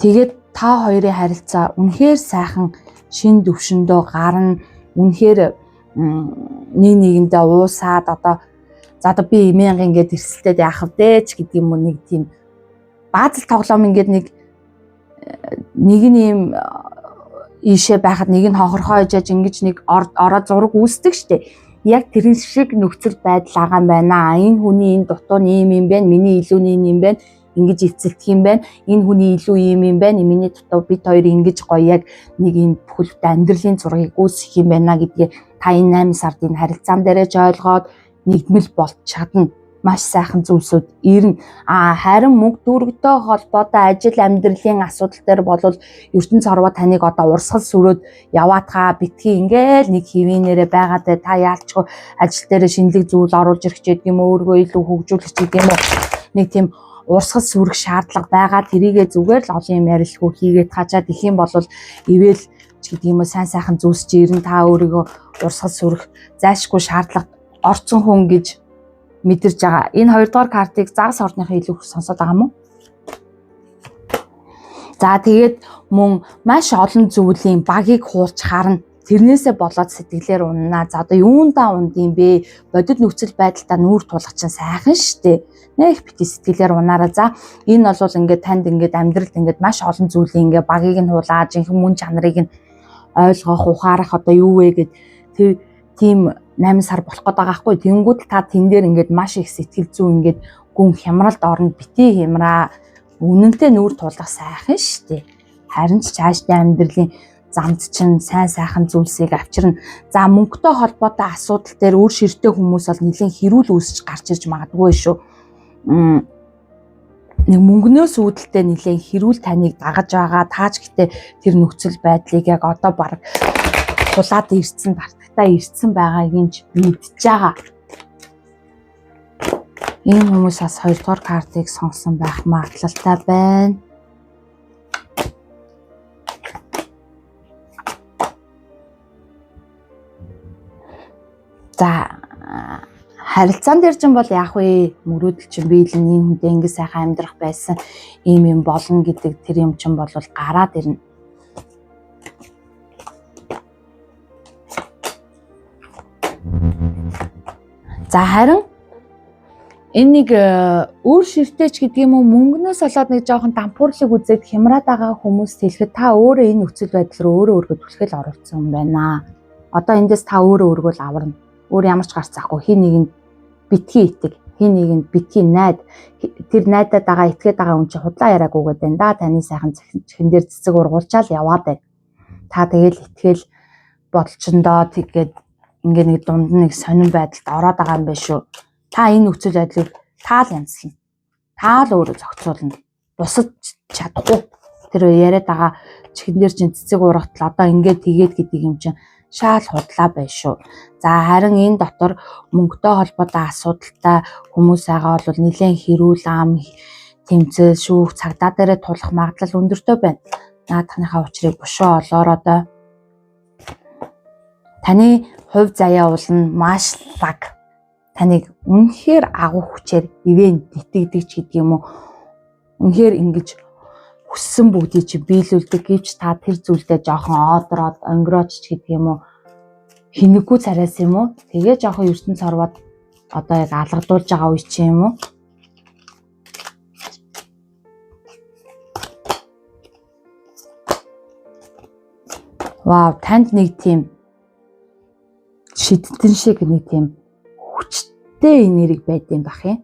Тэгээд та хоёрын харилцаа үнэхээр сайхан шин төвшөндөө гарна. Үнэхээр нэг нэгэндээ уусаад одоо за одоо би мянга ингээд эрсэлтээд яах вэ ч гэдэг юм уу, нэг тийм баазал тоглоом ингээд нэг нэг нь юм ийшээ байхад нэг нь хонхорхоо ижээж ингэж нэг ороо зураг үүсдэг штэ. Яг тэрэн шиг нөхцөл байдал байгаа юм байна. Энэ хүний энэ дутуу нь ийм юм байна. Миний илүү нь ийм юм байна. Ингэж эцэлдэх юм байна. Энэ хүний илүү ийм юм байна. Миний дутуу бид хоёр ингэж гоё яг нэг ийм бүхэлдээ амьдралын зургийг үүсгэх юм байна гэдгээ та энэ 8 сард энэ харилцаан дээрээ ч ойлгоод нэгдмэл болж чадна. Маш сайхан зүйлсүүд ирнэ. А харин мөнгө төгрөгтэй холбоотой ажил амьдралын асуудал дээр болвол ертөнц орвоо таныг одоо урсгал сүрөөд яваатгаа битгий ингээл нэг хэвийнээрээ байгаад та яалчгүй ажил дээр шинэлэг зүйл оруулж ирэх гэдэг юм уу, өөрийгөө илүү хөгжүүлэх гэдэг юм уу, нэг тийм урсгал сүрэх шаардлага байгаа. Тэрийгээ зүгээр л олон юм ярилгүй хийгээд хачаад их юм бол ивэл ч гэдэг юм уу, сайн сайхан зүйлс чи ирнэ. Та өөрийгөө урсгал сүрэх зайлшгүй шаардлага орцсон хүн гэж мэдэрч байгаа. Энэ хоёрдугаар картыг загас ордныхоо илүү их сонсоод байгаа юм уу? За тэгээд мөн маш олон зүйлийн багийг хуулж харна. Тэрнээсээ болоод сэтгэлээр уннаа. За одоо юундаа унд юм бэ? Бодит нөхцөл байдалтай нүүр тулах чинь сайхан штэ. Нэх бити сэтгэлээр унаараа. За энэ бол ингээд танд ингээд амьдралд ингээд маш олон зүйлийн ингээд багийг нь хуулаад жинхэнэ мөн чанарыг нь ойлгох, ухаарах одоо юу вэ гэд тэр тийм 8 сар болох гээд байгаа хгүй. Тэнгүүд та тэн дээр ингээд маш их сэтгэл зүй ингээд гүн хямралд орно. Бити хямраа. Үнэнтэй нүүр тулах сайхан штэ. Харин ч цаашдын амьдралын замд чинь сайн сайхан зүйлсийг авчирна. За мөнгөтэй холбоотой асуудал дээр үр ширтээ хүмүүс бол нэлээд хэрүүл үүсэж гарч ирж магадгүй шүү. Нэг мөнгнөөс үүдэлтэй нэлээд хэрүүл таныг дагаж байгаа. Тааж гэтээ тэр нөхцөл байдлыг яг одоо баг тулаад ирсэн, бартагтаа ирсэн байгааг нь ч мэдж байгаа. Энэ хүмүүс бас хоёрдугаар картыг сонгосон байх магадлалтай байна. За харилцаан дээр чинь бол яах вэ? Мөрөөдөл чинь биелэн энэ хүнтэй ингэ сайхан амьдрах байсан ийм юм болно гэдэг тэр юм чинь бол гараад ирнэ. За харин энэ нэг үр ширтээч гэдэг юм уу, мөнгнөөс болоод нэг жоохон дампуурлыг үзээд хямраад байгаа хүмүүст хэлэхэд та өөрөө энэ нөхцөл байдал руу өөрөө өөргөө түлхэл оруулсан юм байна. Одоо эндээс та өөрөө өөргөө л аварна. Өөр ямар ч гарц авахгүй. Хин нэгэнд битгий итэг, хин нэгэнд битгий найд. Тэр найдаад байгаа, итгээд байгаа хүн чинь худлаа яриаггүй гэдэг энэ да. Таны сайхан чихэн дээр цэцэг ургуулчаал яваад байна. Та тэгэл итгэл бодолчондоо тэгээд ингээ нэг дунд нэг сонин байдалд ороод байгаа юм байна шүү. Та энэ нөхцөл байдлыг та л янзлна. Та л өөрөө зохицуулна. Бусад чадахгүй. Тэр яриад байгаа чихэн дээр чинь цэцэг ургатал одоо ингээд тэгээд гэдэг юм чинь шаал худлаа байна шүү. За харин энэ дотор мөнгөтэй холбоотой асуудалтай хүмүүс байгаа бол нэлээд хэрүүл ам тэмцэл шүүх цагдаа дээрээ тулах магадлал өндөртэй байна. Наадхныхаа учрыг бушуу олоороо доо. Таны хувь заяа уул нь маш лаг. Таныг үнэхээр агуу хүчээр ивэн итгэдэг ч гэдэг юм уу. Үнэхээр ингэж хүссэн бүгдийг чи биелүүлдэг гэвч та тэр зүйлдээ жоохон одроод онгирооч ч гэдэг юм уу. Хинэггүй царайс юм уу? Тэгээ жоохон ертөнц орвоод одоо яг алгадуулж байгаа үе чи юм уу? Вау, танд нэг тийм шидтэн шиг нэг тийм хүчтэй энерги байд юм бах юм.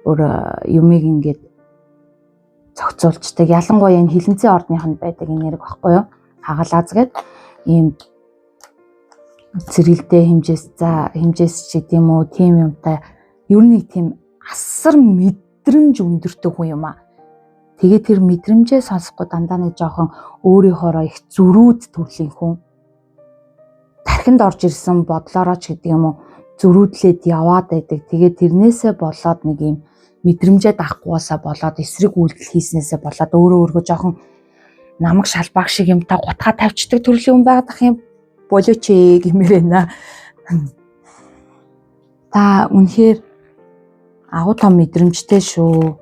Өөр юмыг ингээд зохицуулцдаг. Ялангуяа энэ хилэнцэн ордныхонд байдаг энерги багхгүй юу? Хагалааз гээд ийм зэрэгэлдээ хэмжээс за хэмжээс ч гэдэм үү, тийм юмтай ер нь нэг тийм асар мэдрэмж өндөртэй хүн юм аа. Тэгээ тэр мэдрэмжээ сонсохгүй дандаа нэг жоохон өөрийнхоороо их зөрүүд төрлийн хүн. Тархинд орж ирсэн бодлороо ч гэдэг юм уу зөрүүдлээд яваад байдаг. Тэгээ тэрнээсээ болоод нэг юм мэдрэмжээ дагахгүйсаа болоод эсрэг үйлдэл хийснээсээ болоод өөрөө өөргөө жоохон намаг шалбааг шиг юм та гутгаа тавьчихдаг төрлийн хүн байгаад ах юм болооч ээ гэмээр байна. Та үнэхээр агуу том мэдрэмжтэй шүү.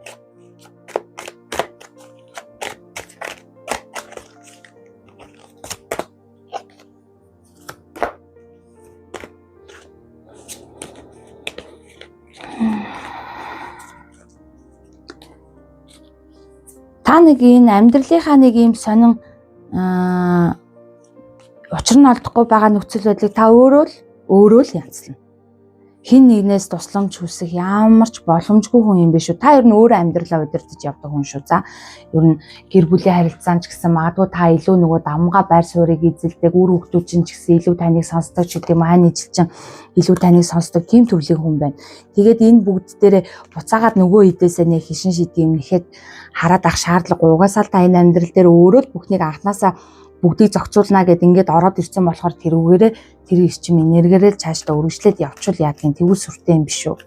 Та нэг энэ амьдралынхаа нэг ийм сонин учир нь олдохгүй байгаа нөхцөл байдлыг та өөрөө л янзлана. Хин нэгнээс тусламж хүсэх ямар ч боломжгүй хүн юм биш үү? Та ер нь өөрөө амьдралаа удирдах явдаг хүн шүү. За, ер нь гэр бүлийн харилцаанд ч гэсэн магадгүй та илүү нөгөө давмгай байр суурийг эзэлдэг, үр хүүхдүүд чинь ч гэсэн илүү таныг сонсдог ч гэдэг юм, хань ижил чинь илүү таныг сонсдог тийм төрлийн хүн байна. Тэгээд энэ бүгд дээрээ буцаагаад нөгөө хэдээсээ нэг хишин шид юм нэхэд хараад ах шаардлагагүй. Угаасаа л та энэ амьдрал дээр өөрөө л бүхнийг анханасаа бүгдийг зохицуулна гэд ингээд ороод ирсэн болохоор тэрүүгээрээ тэр эрчим энергиэрээ л цаашдаа үргэлжлээд явчвал яадгийн тэгвэл сүртэй юм биш үү.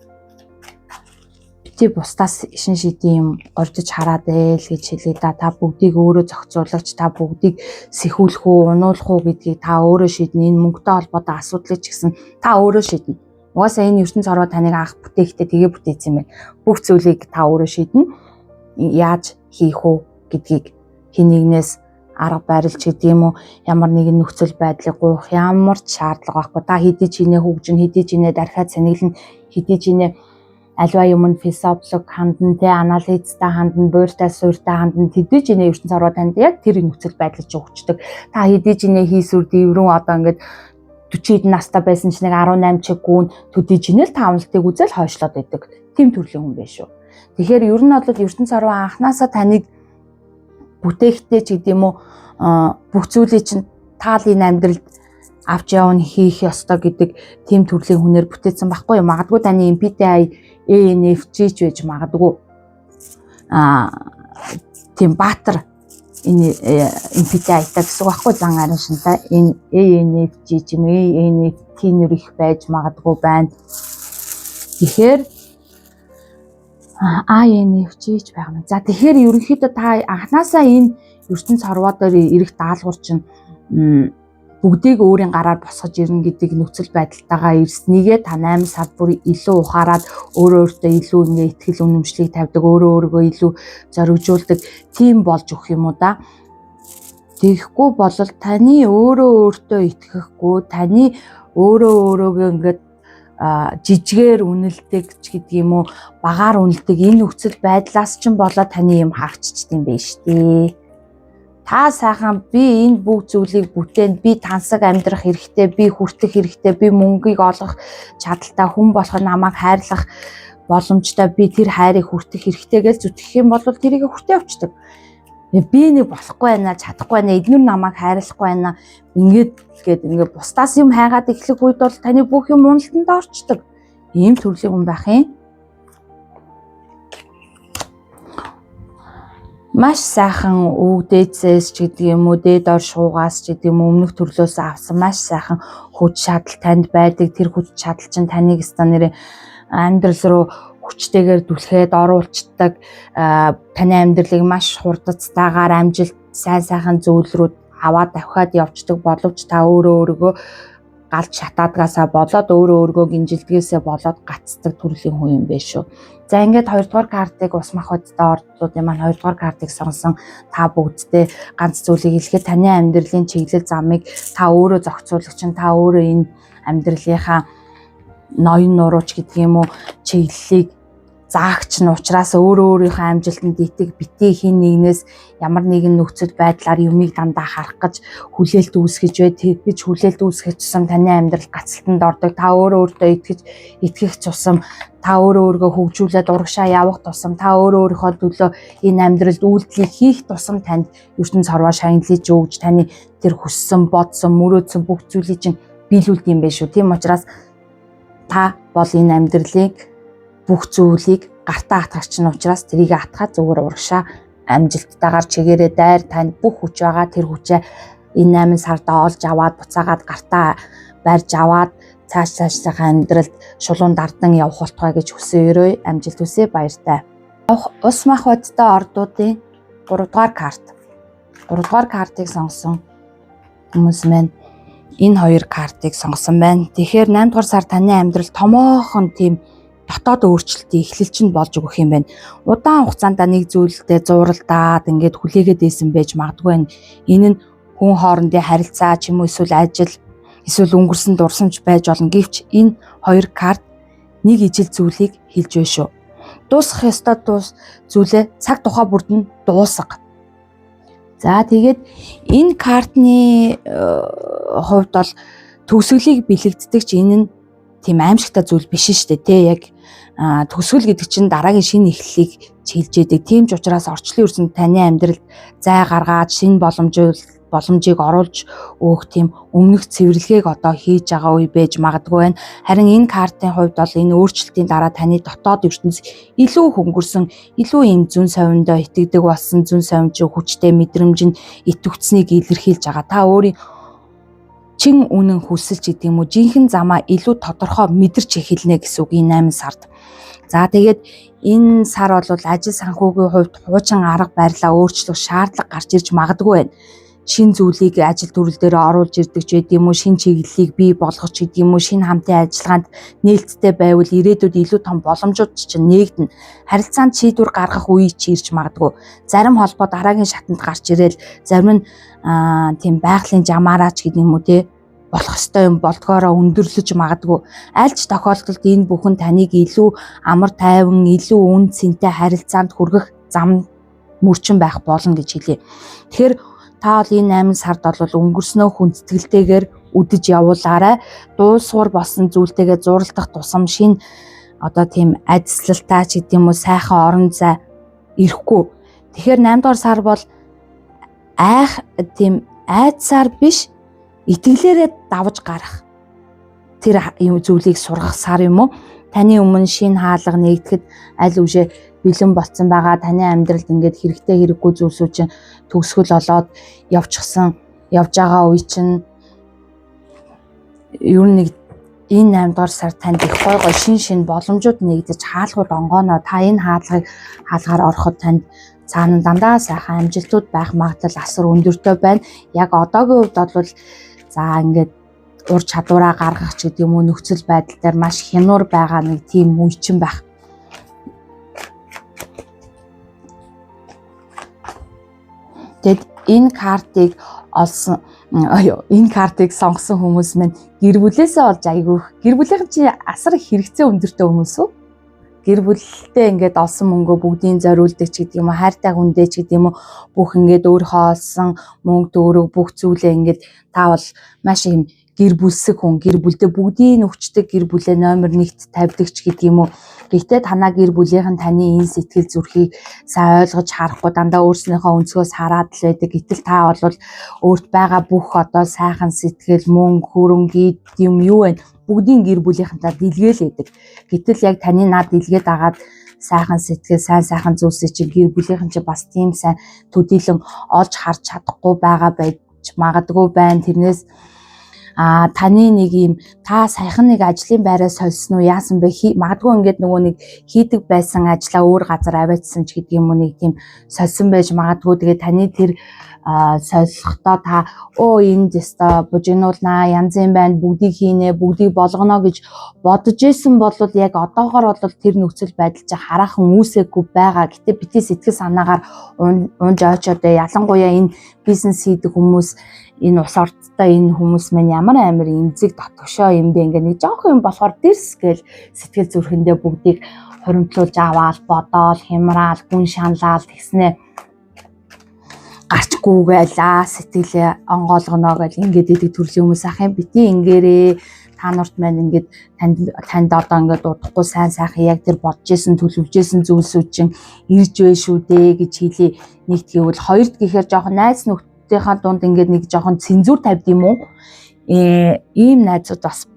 Бити бусдаас ишин шидийн юм гордож хараад ээл гэж хэлээ да. Та бүгдийг өөрөө зохицуулагч, та бүгдийг сэрхүүлэх үү, унуулах уу гэдгийг та өөрөө шийднэ. Энэ мөнгөтэй холбоотой асуудлыг ч гэсэн та өөрөө шийднэ. Угаасаа энэ ертөнц хорвоо таныг анх бүтээхдээ тэгээ бүтээсэн юм байна. Бүх зүйлийг та өөрөө шийднэ. Яаж хийх үү гэдгийг хэн нэгнээс арга барил ч гэдэг юм уу, ямар нэгэн нөхцөл байдлыг гуйх ямар ч шаардлага байхгүй. Та хэдий ч инээ хөгжин, хэдий ч инээ дархиа цэнэглэн, хэдий ч инээ альва юм нь философик хандан, тэ анализтай хандан, бууртай сууртай хандан, хэдий ч инээ ертөнц хорвоо танд яг тэр нөхцөл байдлыг чи өгчдөг. Та хэдий ч инээ хийсүр дээврэн одоо ингээд 40 хэдэн настай байсан ч нэг 18 чиг гүн төдий чинэл та амлалтыг үзэл хойшлоод байдаг. Тийм төрлийн хүн байх шүү. Тэгэхээр ер нь бол ертөнц хорвоо анханасаа таныг бүтээхтэй ч гэдэм үү, бүх зүйлийг чинь таал энэ амьдралд авч явна, хийх ёстой гэдэг тийм төрлийн хүнээр бүтээсэн байхгүй юу? Магадгүй таны MBTI ENFJ ч байж магадгүй. Тийм баатар энэ MBTI-тай гэсэн үг байхгүй, зан арын шинтай энэ ENFJ ч юм ENFT нэр их байж магадгүй байна. Тэгэхээр INFJ ч байгаа юм. За, тэгэхээр ерөнхийдөө та анханасаа энэ ертөнц хорвоо дээр ирэх даалгавар чинь бүгдийг өөрийн гараар босгож ирнэ гэдэг нөхцөл байдалтайгаа ирснийгээ та 8 сар бүр илүү ухаарад өөрөө өөртөө илүү ингээ итгэл үнэмшлийг тавьдаг, өөрөө өөрийгөө илүү зоригжуулдаг тийм болж өгөх юм уу да. Тэгэхгүй бол таны өөрөө өөртөө итгэхгүй, таны өөрөө өөрөөгөө ингээд жижигээр үнэлдэг ч гэдэг юм уу, багаар үнэлдэг энэ нөхцөл байдлаас ч болоод таны юм харагччихдээ юм байна шүү дээ. Та сайхан би энэ бүх зүйлийг бүтээн, би тансаг амьдрах хэрэгтэй, би хүртэх хэрэгтэй, би мөнгийг олох чадaltaй хүн болох, намайг хайрлах боломжтой, би тэр хайрыг хүртэх хэрэгтэй гэж зүтгэх юм бол тэрийг хүртээ явчихдаг. Би нэг болохгүй байна, чадахгүй байна, эднүр намайг хайрлахгүй байна. Ингээд гээд ингээд бусдаас юм хайгаад эхлэх үед бол таны бүх юм уналтанд орчдөг. Ийм төрлийн хүн байх юм. Маш сайхан өвөг дээдсээс ч гэдэг юм уу, дээд ор шуугаас ч гэдэг юм уу, өмнөх төрлөөс авсан маш сайхан хүч чадал танд байдаг. Тэр хүч чадал чинь таныг ёстой нэрээ амьдрал руу хүчтэйгээр түлхээд оруулцдаг, таны амьдралыг маш хурдцтайгаар амжилт, сайн сайхан зүйл рүү аваад давхиад явцдаг боловч та өөрөө өөрийгөө галж шатаадгаасаа болоод өөрөө өөрийгөө гинжилдгээсээ болоод гацдаг төрлийн хүн юм байна шүү. За, ингээд 2 дугаар картыг ус махбодтой ордлуудын маань 2 дугаар картыг сонгосон та бүгддээ ганц зүйлийг хэлэхэд таны амьдралын чиглэл замыг та өөрөө зохицуулагч нь, та өөрөө энэ амьдралынхаа ноён нурууч гэдэг юм уу, чиглэлийг заагч нь учраас өөрөө өөрийнхөө амжилтанд итэг, битгий хэн нэгнээс ямар нэгэн нөхцөл байдлаар юмыг дандаа харах гэж хүлээлт үүсгэж бай. Тэгж хүлээлт үүсгэх тусам таны амьдрал гацалтанд ордог. Та өөрөө өөртөө итгэж итгэх тусам, та өөрөө өөрийгөө хөгжүүлээд урагшаа явах тусам, та өөрөө өөрийнхөө төлөө энэ амьдралд үйлдэлийг хийх тусам танд ертөнц хорвоо шагналыг өгж, таны тэр хүссэн, бодсон, мөрөөдсөн бүх зүйлийг чинь биелүүлдэг юм байна шүү. Тийм учраас та бол энэ амьдралыг бүх зүйлийг гартаа атгагч нь учраас тэрийг атгаа зүгээр урагшаа амжилттайгаар чигээрээ дайр. Танд бүх хүч байгаа. Тэр хүчээ энэ 8 сард олж аваад буцаагаад гартаа барьж аваад цааш цаашдынхаа амьдралд шулуун дардан явах болтугай гэж хүсэн өрөө, амжилт хүсье, баяртай. Ус мах бодтой ордуудын 3 дугаар карт. 3 дугаар картыг сонгосон хүмүүс маань энэ хоёр картыг сонгосон байна. Тэгэхээр 8 дугаар сар таны амьдрал томоохон тийм дотоод өөрчлөлтийн эхлэл чинь болж өгөх юм байна. Удаан хугацаанд нэг зүйлдээ зууралдаад ингээд хүлээгээд байсан байж магадгүй байна. Энэ нь хүн хоорондын харилцаа ч юм уу, эсвэл ажил, эсвэл өнгөрсөн дурсамж байж болно. Гэвч энэ хоёр карт нэг ижил зүйлийг хэлж байна шүү. Дуусгах ёстой зүйлээ цаг тухай бүрд нь дуусга. За тэгээд энэ картны хувьд бол төгсгөлийг бэлэгддэг ч энэ нь тийм аимшигтай зүйл биш шүү дээ, тэ яг төгсгөл гэдэг чинь дараагийн шинэ эхлэлийг чиглэж яадаг. Тийм ч учраас орчлон ерөөсөн таны амьдралд зай гаргаад шинэ боломжийг оруулж өгөх тийм өмнөх цэвэрлэгээг одоо хийж байгаа үе байж магадгүй байна. Харин энэ картын хувьд бол энэ өөрчлөлтийн дараа таны дотоод ертөнц илүү хөнгөрсөн, илүү юм зүүн совиндоо итгэдэг болсон, зүүн совин чинь хүчтэй мэдрэмж нь итгэвцнийг илэрхийлж байгаа. Та өөрийн чин үнэн хүсэл ч гэдэг юм уу, жинхэнэ замаа илүү тодорхой мэдэрч эхэлнэ гэсэн үг энэ 8 сард. За тэгээд энэ сар бол ажил санхүүгийн хувьд хуучин арга барилаа өөрчлөх шаардлага гарч ирж магадгүй байна. Шинэ зүйлийг ажил төрөл дээр оруулж ирдэг ч гэдэг юм уу, шинэ чиглэлийг бий болгох ч гэдэг юм уу, шинэ хамтын ажиллагаанд нээлттэй байвал ирээдүйд илүү том боломжууд чинь нээгдэнэ. Харилцаанд шийдвэр гаргах үе ч ирж магадгүй. Зарим холбоо дараагийн шатанд гарч ирээл, зарим нь тийм байгалийн жамаараа ч гэдэг юм уу те болох ёстой юм болдгоороо өндөрлөж магадгүй. Аль ч тохиолдолд энэ бүхэн таныг илүү амар тайван, илүү үн цэнтэй харилцаанд хүргэх зам мөрчин байх болно гэж хэлье. Тэгэхээр та бол энэ 8 сард бол өнгөрснөө хүндэтгэлтэйгээр үдэж явуулаарай. Дуусвар болсон зүйлтэйгээ зуралдах тусам шинэ одоо тийм адислалтай ч гэдэг юм уу сайхан орон зай ирэхгүй. Тэгэхээр 8 дугаар сар бол айх тийм айдсаар биш, итгэлээрээ давж гарах тэр юм зүйлийг сургах сар юм уу? Таны өмнө шинэ хаалга нэгдэхэд аль үшээ бэлэн болцсон байгаа. Таны амьдралд ингээд хэрэгтэй хэрэггүй зүйлсүүд чинь төгсгөл олоод явчихсан, явж байгаа үе чинь ер нь нэг энэ 8 дугаар сар танд их гой гой шин шин боломжууд нэгдэж хаалгууд онгооноо. Та энэ хаалгыг хаалгаар ороход танд цаана дандаа сайхан амжилтууд байх магадлал асар өндөртэй байна. Яг одоогийн хувьд бол за ингээд ур чадвараа гаргах ч гэдэг юм уу нөхцөл байдал дээр маш хянуур байгаа нэг тийм үе чинь байх. Тэгэд энэ картыг олсон энэ картыг сонгосон хүмүүс минь гэр бүлээсээ олж айгүйх. Гэр бүлийнхэн чи асар их хэрэгцээ өндөртэй хүмүүс үү? Гэр бүлтэй ингээд олсон мөнгөө бүгдийн зориулдаг ч гэдэг юм уу, хайртай хүндээ ч гэдэг юм уу, бүх ингээд өөрийнхөө олсон мөнгө төгрөг бүх зүйлээ ингээд та бол маш юм гэр бүлсэг хүн, гэр бүлдээ бүгдийг өгчдөг, гэр бүлээ номер 1-т тавьдаг ч гэдэг юм уу. Гэхдээ танаа гэр бүлийнхэн таны энэ сэтгэл зүрхийг сайн ойлгож харахгүй дандаа өөрснийхөө өнцгөөс хараад л байдаг. Гэтэл та бол өөрт байгаа бүх одоо сайхан сэтгэл, мөнгө, хөрөнгө юм юу вэ? Бүгдийн гэр бүлийнхэнтэй дэлгээл байдаг. Гэтэл яг таны над дэлгээд агаад сайхан сэтгэл, сайн сайхан зүйлсийг чи гэр бүлийнхэн чи бас тийм сайн төдийлөн олж харж чадахгүй байгаа байж магадгүй байна. Тэрнээс таны нэг юм та саяхан нэг ажлын байраа сольсон уу яасан бэ, магадгүй ингээд нөгөө нэг хийдэг байсан ажлаа өөр газар аваачсан ч гэдэг юм уу, нэг тийм сольсон байж магадгүй. Тэгээ таны тэр солихдоо та өө энд ёстой бужигнуулнаа, янз юм байна, бүгдийг хийнэ, бүгдийг болгоно гэж бодож исэн бол яг одоогор бол тэр нөхцөл байдал чи хараахан үүсээгүй байгаа. Гэтэ бити сэтгэл санаагаар унж ойчоод ялангуяа энэ бизнес хийдэг хүмүүс, энэ ус ордтой энэ хүмүүс маань ямар амар эмзэг дотгошоо юм бэ, ингээ нэг жоох юм болохоор дэрс гээл сэтгэл зүрхэндээ бүгдийг хуримтлуулж аваал, бодоол, хямраал, гүн шаналал тэгснэ гарчгүйгээл аа сэтгэлээ онгоолгоно гэл ингээд идэг төрлийн хүмүүс ах юм. Бити ингээрээ, та нарт маань ингээд танд одоо ингээд удахгүй сайн сайхан яг тэр бодож исэн төлөвлөж исэн зүйлсүүд чинь ирж бай шүү дээ гэж хэлье. Нэгт гэвэл, хоёрт гэхээр жоохон найз нөхдийнхаа дунд ингээд нэг жоохон цензуур тавьд юм уу? Ийм найзууд бас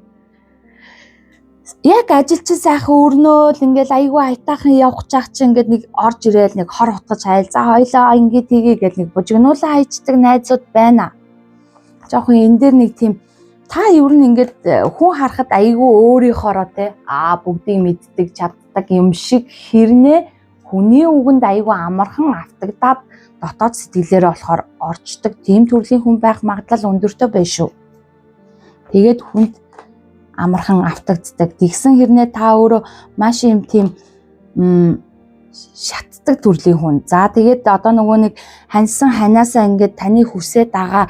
яг ажилчин сайхан өрнөөл ингээл айгүй аятайхан явах чах чи ингээд нэг орж ирээл нэг хор хутгаж хайл, за хоёлаа ингээд хийгээ гэл нэг бужигнуулаа хайчдаг найзууд байна. Жохон энэ дээр нэг тийм та ер нь ингээд хүн харахад айгүй өөрийнхоороо те бүгдийг мэддэг чаддаг юм шиг хэрнээ хүний үгэнд айгүй амархан автагдаад дотоод сэтгэлээрээ болохоор орчдөг тийм төрлийн хүн байх магадлал өндөртэй байх шүү. Тэгээд хүнд амархан автагддаг. Тэгсэн хэрнээ та өөрөө маш юм тийм шатдаг төрлийн хүн. За тэгээд одоо нөгөө нэг ханьсан ханаасаа ингээд таны хүсээд байгаа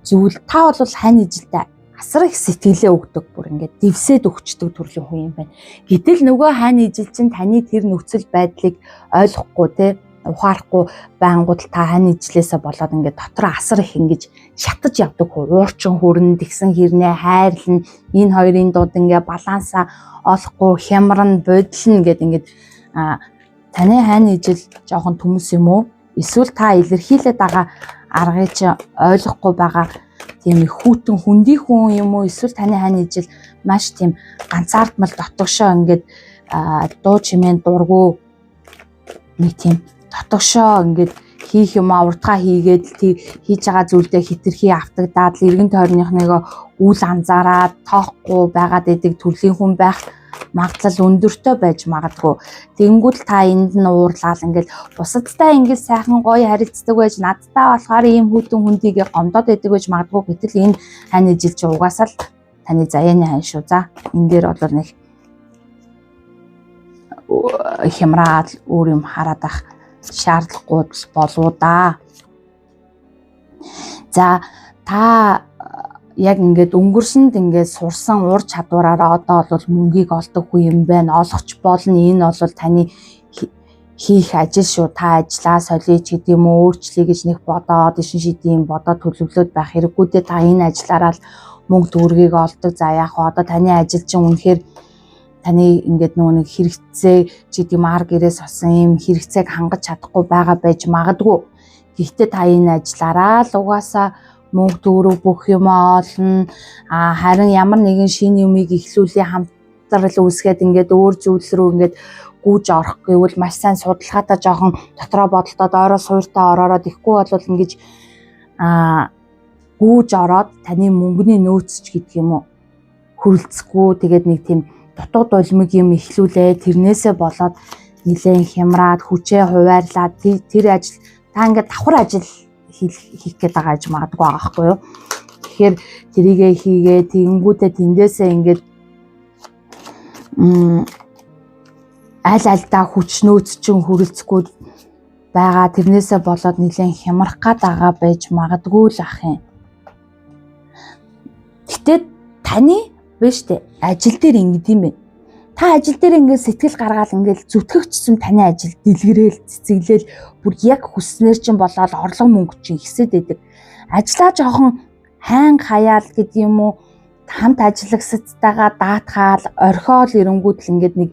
зүйл та бол хань ижилтэй асар их сэтгэлээ өгдөг, бүр ингээд дэвсээд өгчдөг төрлийн хүн юм байна. Гэтэл нөгөө хань ижил чинь таны тэр нөхцөл байдлыг ойлгохгүй те, ухаарахгүй байнгут л та хань ижлээсээ болоод ингээд дотроо асар их ингэж шатаж явдаг хүү. Уурчин хүрэн, тэгсэн хэрнээ хайрлна. Энэ хоёрын дунд ингээ балансаа олохгүй хямран, бодлно гэд ингээд таны хань ижил жоохон төмөс юм уу? Эсвэл та илэрхийлээд байгаа аргыг чи ойлгохгүй байгаа тийм их хүйтэн хүндий хүн юм уу? Эсвэл таны хань ижил маш тийм ганцаардмал дотогшоо ингээд дуу чимээн дургу нэг тийм дотогшоо ингээд хийх юм уртгаа хийгээд л хийж байгаа зүйлдээ хитрхи автагдаад л эргэн тойрныхныгоо үл анзаараад тоохгүй байгаад идэг төрлийн хүн байх магадлал өндөртэй байж магадгүй. Тэгэнгүүт та энд нь уурлаад ингээл бусадтай ингээд сайхан гоё харилцдаг байж надтай болохоор ийм хүйтэн хүндийгээ гомдоод идэг байж магадгүй. Гэтэл энэ хань ижил чи угаасаа л таны заяаны хань шүү. За энэ дээр бол нэг хямраад өөр юм хараад ах шаардлагагүй болов да. За та яг ингээд өнгөрсөнд ингээд сурсан ур чадвараараа одоо бол мөнгийг олдог хүн юм байна. Олохч болно. Энэ бол таны хийх ажил шүү. Та ажлаа солиё ч гэдэг юм уу, өөрчлөе гэж нэг бодоод, ишин шидийн бодоод төлөвлөөд байх хэрэггүй дээ. Та энэ ажиллаараа л мөнгө төгрөгийг олдог. За яг хоо одоо таны ажил чинь үнэхээр таны ингээд нөгөө нэг хэрэгцээ ч гэдэг юм ар гэрээс олсон юм хэрэгцээг хангаж чадахгүй байгаа байж магадгүй. Гэхдээ та энэ ажиллаараа л угаасаа мөнгө төгрөг бүх юм олно. Харин ямар нэгэн шинэ юмыг эхлүүлээ хамтрал үүсгээд ингээд өөр зүйл рүү ингээд гүйж орох гэвэл маш сайн судалгаатай жоохон дотроо бодолтоод ойроо суурьтай ороороод ихгүй бол ингэж гүйж ороод таны мөнгөний нөөц ч гэдэг юм уу хөрөлцөхгүй тэгээд нэг тийм дутуу дулмиг юм эхлүүлээ тэрнээсээ болоод нилээн хямраад хүчээ хуваарлаад тэр ажил та ингээд давхар ажил хийх гээд байгаа гэж магадгүй байгаа байхгүй юу. Тэгэхээр тэрийгэ хийгээ тэгэнгүүтээ тэндээсээ ингээд аль альдаа хүч нөөц чинь хөрөлцөхгүй байгаа тэрнээсээ болоод нилээн хямрах гад байгаа байж магадгүй л ах юм. Гэтэ таны биш үү ажил дээр ингэдэм юм байна. Та ажил дээр ингээд сэтгэл гаргаал ингээд зүтгэгчсэн таны ажил дэлгэрэл цэцэглээл бүр яг хүснээр чинь болоод орлого мөнгө чинь ихсэд байдаг. Ажлаа жоохон сайн хаяал гэдэг юм уу хамт ажиллагсадтайгаа даатгаал орхиол эренгүүд л ингээд нэг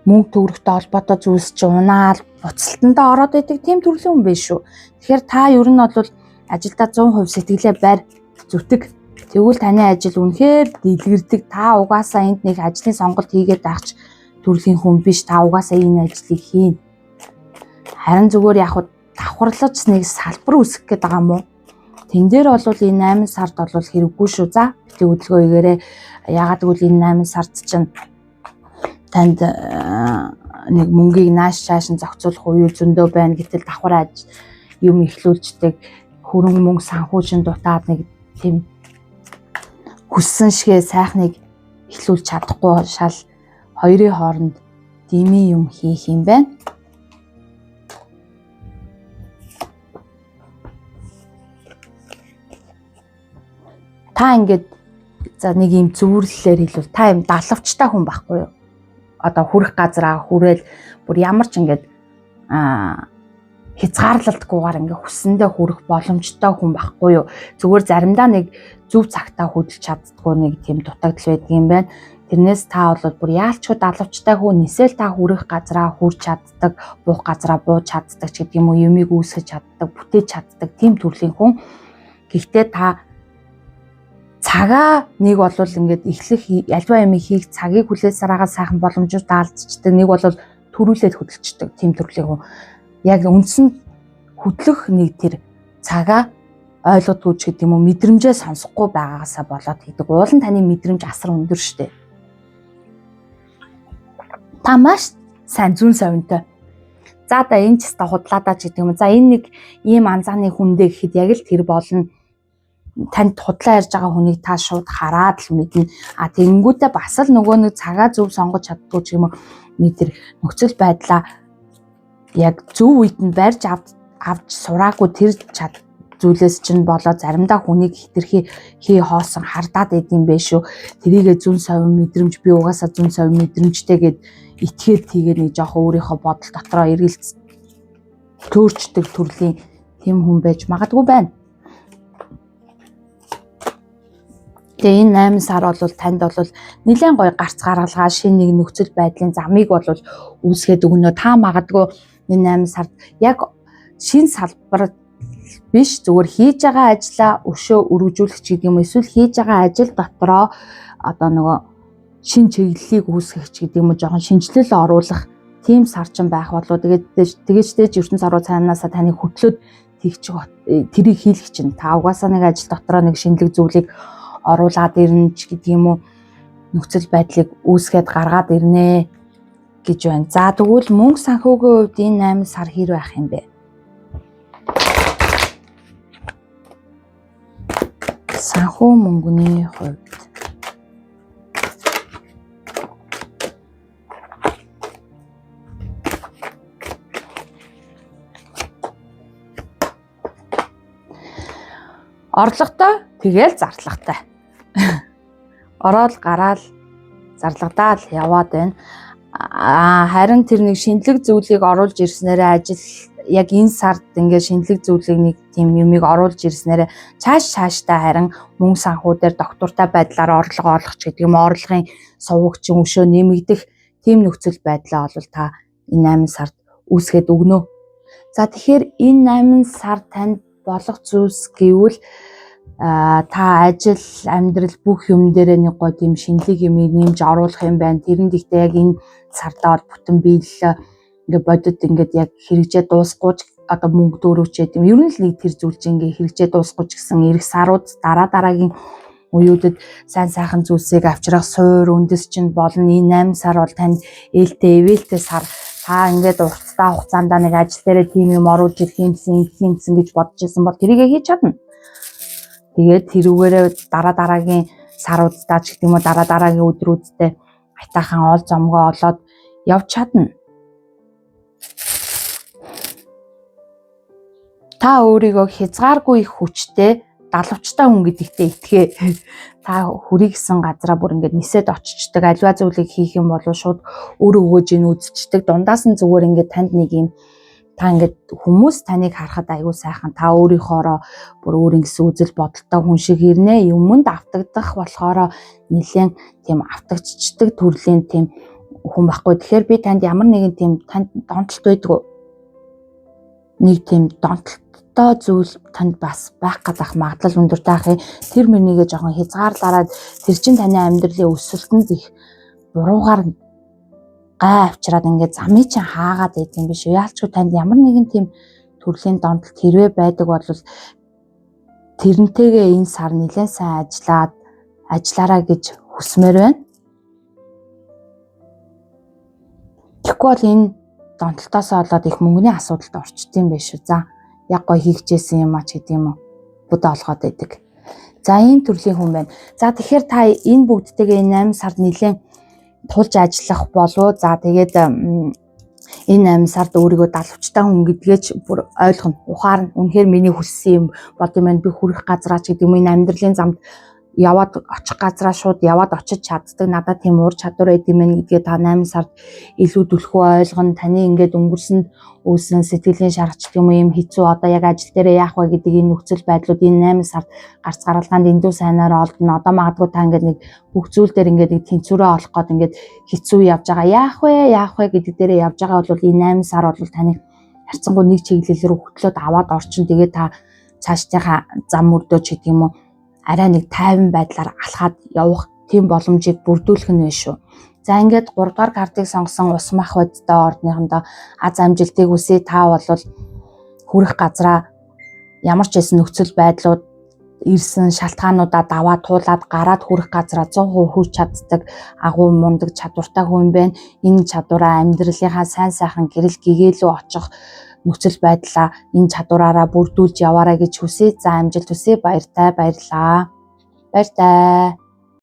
мөнгө төгрөгтэй холбоотой зүйлс чинь унаал буцалтандаа ороод байдаг тийм төрлийн хүн биш шүү. Тэгэхээр та ер нь бол ажилдаа 100% сэтгэлээ барь зүтг. Тэгвэл таны ажил үнэхээр дэлгэрдэг. Та угаасаа энд нэг ажлын сонголт хийгээд байх ч төрлийн хүн биш. Та угаасаа энэ ажлыг хийн. Харин зүгээр яг давхарлаж нэг салбар үүсгэх гээд байгаа юм уу? Тэн дээр бол энэ 8 сард бол хэрэггүй шүү. За бити хөдөлгөөн хийгээрэй. Яагаад гэвэл энэ 8 сард чинь танд нэг мөнгийг нааш чааш нь зохицуулах үе зөндөө байна. Гэтэл давхар аж юм эхлүүлждэг хөрөнгө мөнгө санхүүжин дутаад нэг тийм хүссэн шигээ сайхныг эхлүүлж чадахгүй шал хоёрын хооронд дими юм хийх юм байна. Та ингээд за нэг юм зөвөрлөлөөр хэлвэл та юм далавчтай хүн байхгүй юу? Одоо хүрэх газраа хүрээл бүр ямар ч ингээд хязгаарлалтгүйгээр ингээ хүссэндээ хүрэх боломжтой хүн байхгүй юу? Зүгээр заримдаа нэг зөв цагтаа хөдөлж чаддгүй нэг тийм дутагдал байдаг юм байна. Тэрнээс та бол бүр яалчгүй далавчтай хүн нисэл та хүрэх газраа хүрч чаддаг, буух газраа бууж чаддаг ч гэдэг юм уу, юмыг үүсгэж чаддаг, бүтээж чаддаг тийм төрлийн хүн. Гэхдээ та цагаа нэг бол ингээд эхлэх альва юм хийх цагийг хүлээсээр байгаа сайхан боломжтой алдчихдаг. Нэг бол төрүүлээд хөдөлчдөг тийм төрлийн хүн. Яг үндсэн хөдлөх нэг тэр цагаа ойлгодгүй ч гэдэг юм уу мэдрэмжээ сонсохгүй байгаагаасаа болоод хийдэг. Уул нь таны мэдрэмж асар өндөр штэ. Та маш сайн зүүн совинтой. За да энэ ч өста худлаадаа ч гэдэг юм. За энэ нэг ийм анзааны хүндээ гэхэд яг л тэр болно. Танд худлаа ярьж байгаа хүнийг та шууд хараад л мэднэ. А тэгэнгүүтээ бас л нөгөө нэг цагаа зөв сонгож чаддгүй ч юм уу нэг тэр нөхцөл байдлаа яг зөв үед нь барьж авч сураагүй тэр чад зүйлээс чинь болоо заримдаа хүнийг хитрхи хий хоосон хардаад идэм байх шүү. Тэрийгэ зүүн совин мэдрэмж би угаасаа зүүн совин мэдрэмжтэй гэд итгээд тийгээ нэг жоохон өөрийнхөө бодол дотроо эргэлз төөрчдөг төрлийн тийм хүн байж магадгүй байна. Тэгээ энэ 8 сар бол танд бол нэлээд гоё гарц гаргалгаа шинэ нэг нөхцөл байдлын замыг бол үүсгээд өгнө. Та магадгүй энэ 8 сард яг шинэ салбар биш зүгээр хийж байгаа ажлаа өшөө өргөжүүлэх ч гэдэг юм эсвэл хийж байгаа ажил дотроо одоо нөгөө шин чиглэлийг үүсгэх ч гэдэг юм уу жоохон шинжилэл оруулах тийм сарчин байх болоо. Тэгээд тэгэж дэж ертөнц аруу цаанаасаа таныг хөтлөөд тэгчих тэрийг хийлэх чинь та угаасаа нэг ажил дотроо нэг шинэлэг зүйлийг оруулаад ирнэ ч гэдэг юм уу нөхцөл байдлыг үүсгээд гаргаад ирнэ гэж байна. За тэгвэл мөнгө санхүүгийн хувьд энэ 8 сар хэр байх юм бэ? Санхүү мөнгөний хувьд орлоготой тэгэл зарлагатай. Ороод гараал зарлагдаал яваад байна. Харин тэр нэг шинэлэг зүйлийг оруулж ирснээрээ ажил яг энэ сард ингээд шинэлэг зүйлийг нэг тийм юмыг оруулж ирснээрээ цааш цаашдаа харин мөнгө санхүү дээр доктортой байдлаар орлого олох ч гэдэг юм орлогын суваг чинь өшөө нэмэгдэх тийм нөхцөл байдлаа бол та энэ 8 сард үүсгээд өгнө. За тэгэхээр энэ 8 сар танд болох зүйлс гэвэл та ажил, амьдрал бүх юм дээрээ нэг гоё тийм шинэлэг юмыг нэмж оруулах юм байна. Тэрэнд ихтэй яг энэ сардаа бол бүтэн биелэлээ ингээ бодит ингээд яг хэрэгжээ дуусахгүй ч одоо мөнгө дөрөвчээд юм. Ер нь л нэг тэр зүйл чинь ингээ хэрэгжээ дуусахгүй ч гэсэн ирэх сарууд дараа дараагийн үеүүдэд сайн сайхан зүйлсийг авчрах суур үндэс чинь болно. Энэ 8 сар бол танд ээлтэй эвээлтэй сар. Та ингээд уртдаа хугацаанд нэг ажил дээрээ тийм юм оруулж ирэх юмсан, ингэх юмсан гэж бодож исэн бол тэрийгэ хийж чадна. Тэгээд тэрүүгээрээ дараа дараагийн сарууддаа ч гэдэг юм уу дараа дараагийн өдрүүддээ айтаахан ол зомгоо олоод явж чадна. Та өөрийгөө хязгааргүй их хүчтэй, далавчтай хүн гэдэгтээ итгээ. Та хүрийгсэн газараа бүр ингээд нисээд очичдаг, аливаа зүйлийг хийх юм бол шууд өөр өгөөж ин үзчихдэг. Дундаас нь зүгээр ингээд танд нэг юм та ингээд хүмүүс таныг харахад аягүй сайхан та өөрийнхоороо бүр өөр ингэсэн үзэл бодолтой хүн шиг ирнэ. Юмд автагдах болохоор нэлээд тийм автагдчихдаг төрлийн тийм хүн байхгүй. Тэгэхээр би танд ямар нэгэн тийм танд донтолт байдгүй. Нэг тийм донтолттой зүйл танд бас байх гэдэг магадлал өндөртэй ах юм. Тэр мөрнийгээ жоохон хязгаарлаараа тэр чинь таны амьдралын өсөлтөнд их буруугаар гай авчираад ингээд замыг чинь хаагаад байт юм биш үү? Яалчгүй танд ямар нэгэн тийм төрлийн донтолт хэрвээ байдаг бол тэрнтэйгээ энэ сар нэлээд сайн ажиллаад ажиллаараа гэж хүсмээр байна. Тэгэхгүй бол энэ донтолтоос болоод их мөнгөний асуудалд орчд юм биш үү? За яг гой хийгчээсэн юм а ч гэдэг юм уу? Будаа олгоод байдаг. За ийм төрлийн хүн байна. За тэгэхээр та энэ бүгдтэйгээ энэ 8 сард нэлээд тулж ажиллах болов. За тэгээд энэ 8 сард өөрийгөө далавчтай хүн гэдгээ ч бүр ойлгоно. Ухаарна. Үнэхээр миний хүссэн юм бод юм байна. Би хүрэх газраа ч гэдэг юм энэ амьдралын замд яваад очих газраа шууд яваад очиж чаддаг. Надад тийм ур чадвар байд юм байна гэдгээ та 8 сард илүү түлхүү ойлгоно. Таны ингээд өнгөрсөнд үүсэн сэтгэлийн шаргач гэх юм уу юм хэцүү одоо яг ажил дээрээ яах вэ гэдэг энэ нөхцөл байдлууд энэ 8 сард гарц гаргалгаанд эндүү сайнаар олдно. Одоо магадгүй та ингээд нэг бүх зүйл дээр ингээд нэг тэнцвэрээ олох гээд ингээд хэцүү явж байгаа. Яах вэ? Яах вэ гэдэг дээрээ явж байгаа бол энэ 8 сар бол таны харьцангуй нэг чиглэл рүү хөтлөөд аваад орчин. Тэгээд та цаашдынхаа зам мөрдөө ч гэдэг юм уу арай нэг тайван байдлаар алхаад явах тийм боломжийг бүрдүүлэх нь биш шүү. За ингээд 3 дугаар картыг сонгосон ус мах бодтой ордныхондоо аз амжилтыг хүсье. Та бол хүрэх газраа ямар ч байсан нөхцөл байдлууд ирсэн шалтгаануудаа даваа туулаад гараад хүрэх газраа 100% хүрч чаддаг агуу мундаг чадвартай хүн байна. Энэ чадвараа амьдралынхаа сайн сайхан гэрэл гэгээлүү очих нөхцөл байдлаа энэ чадвараараа бүрдүүлж яваарай гэж хүсье. За амжилт хүсье. Баяртай, баярлалаа. Баяртай.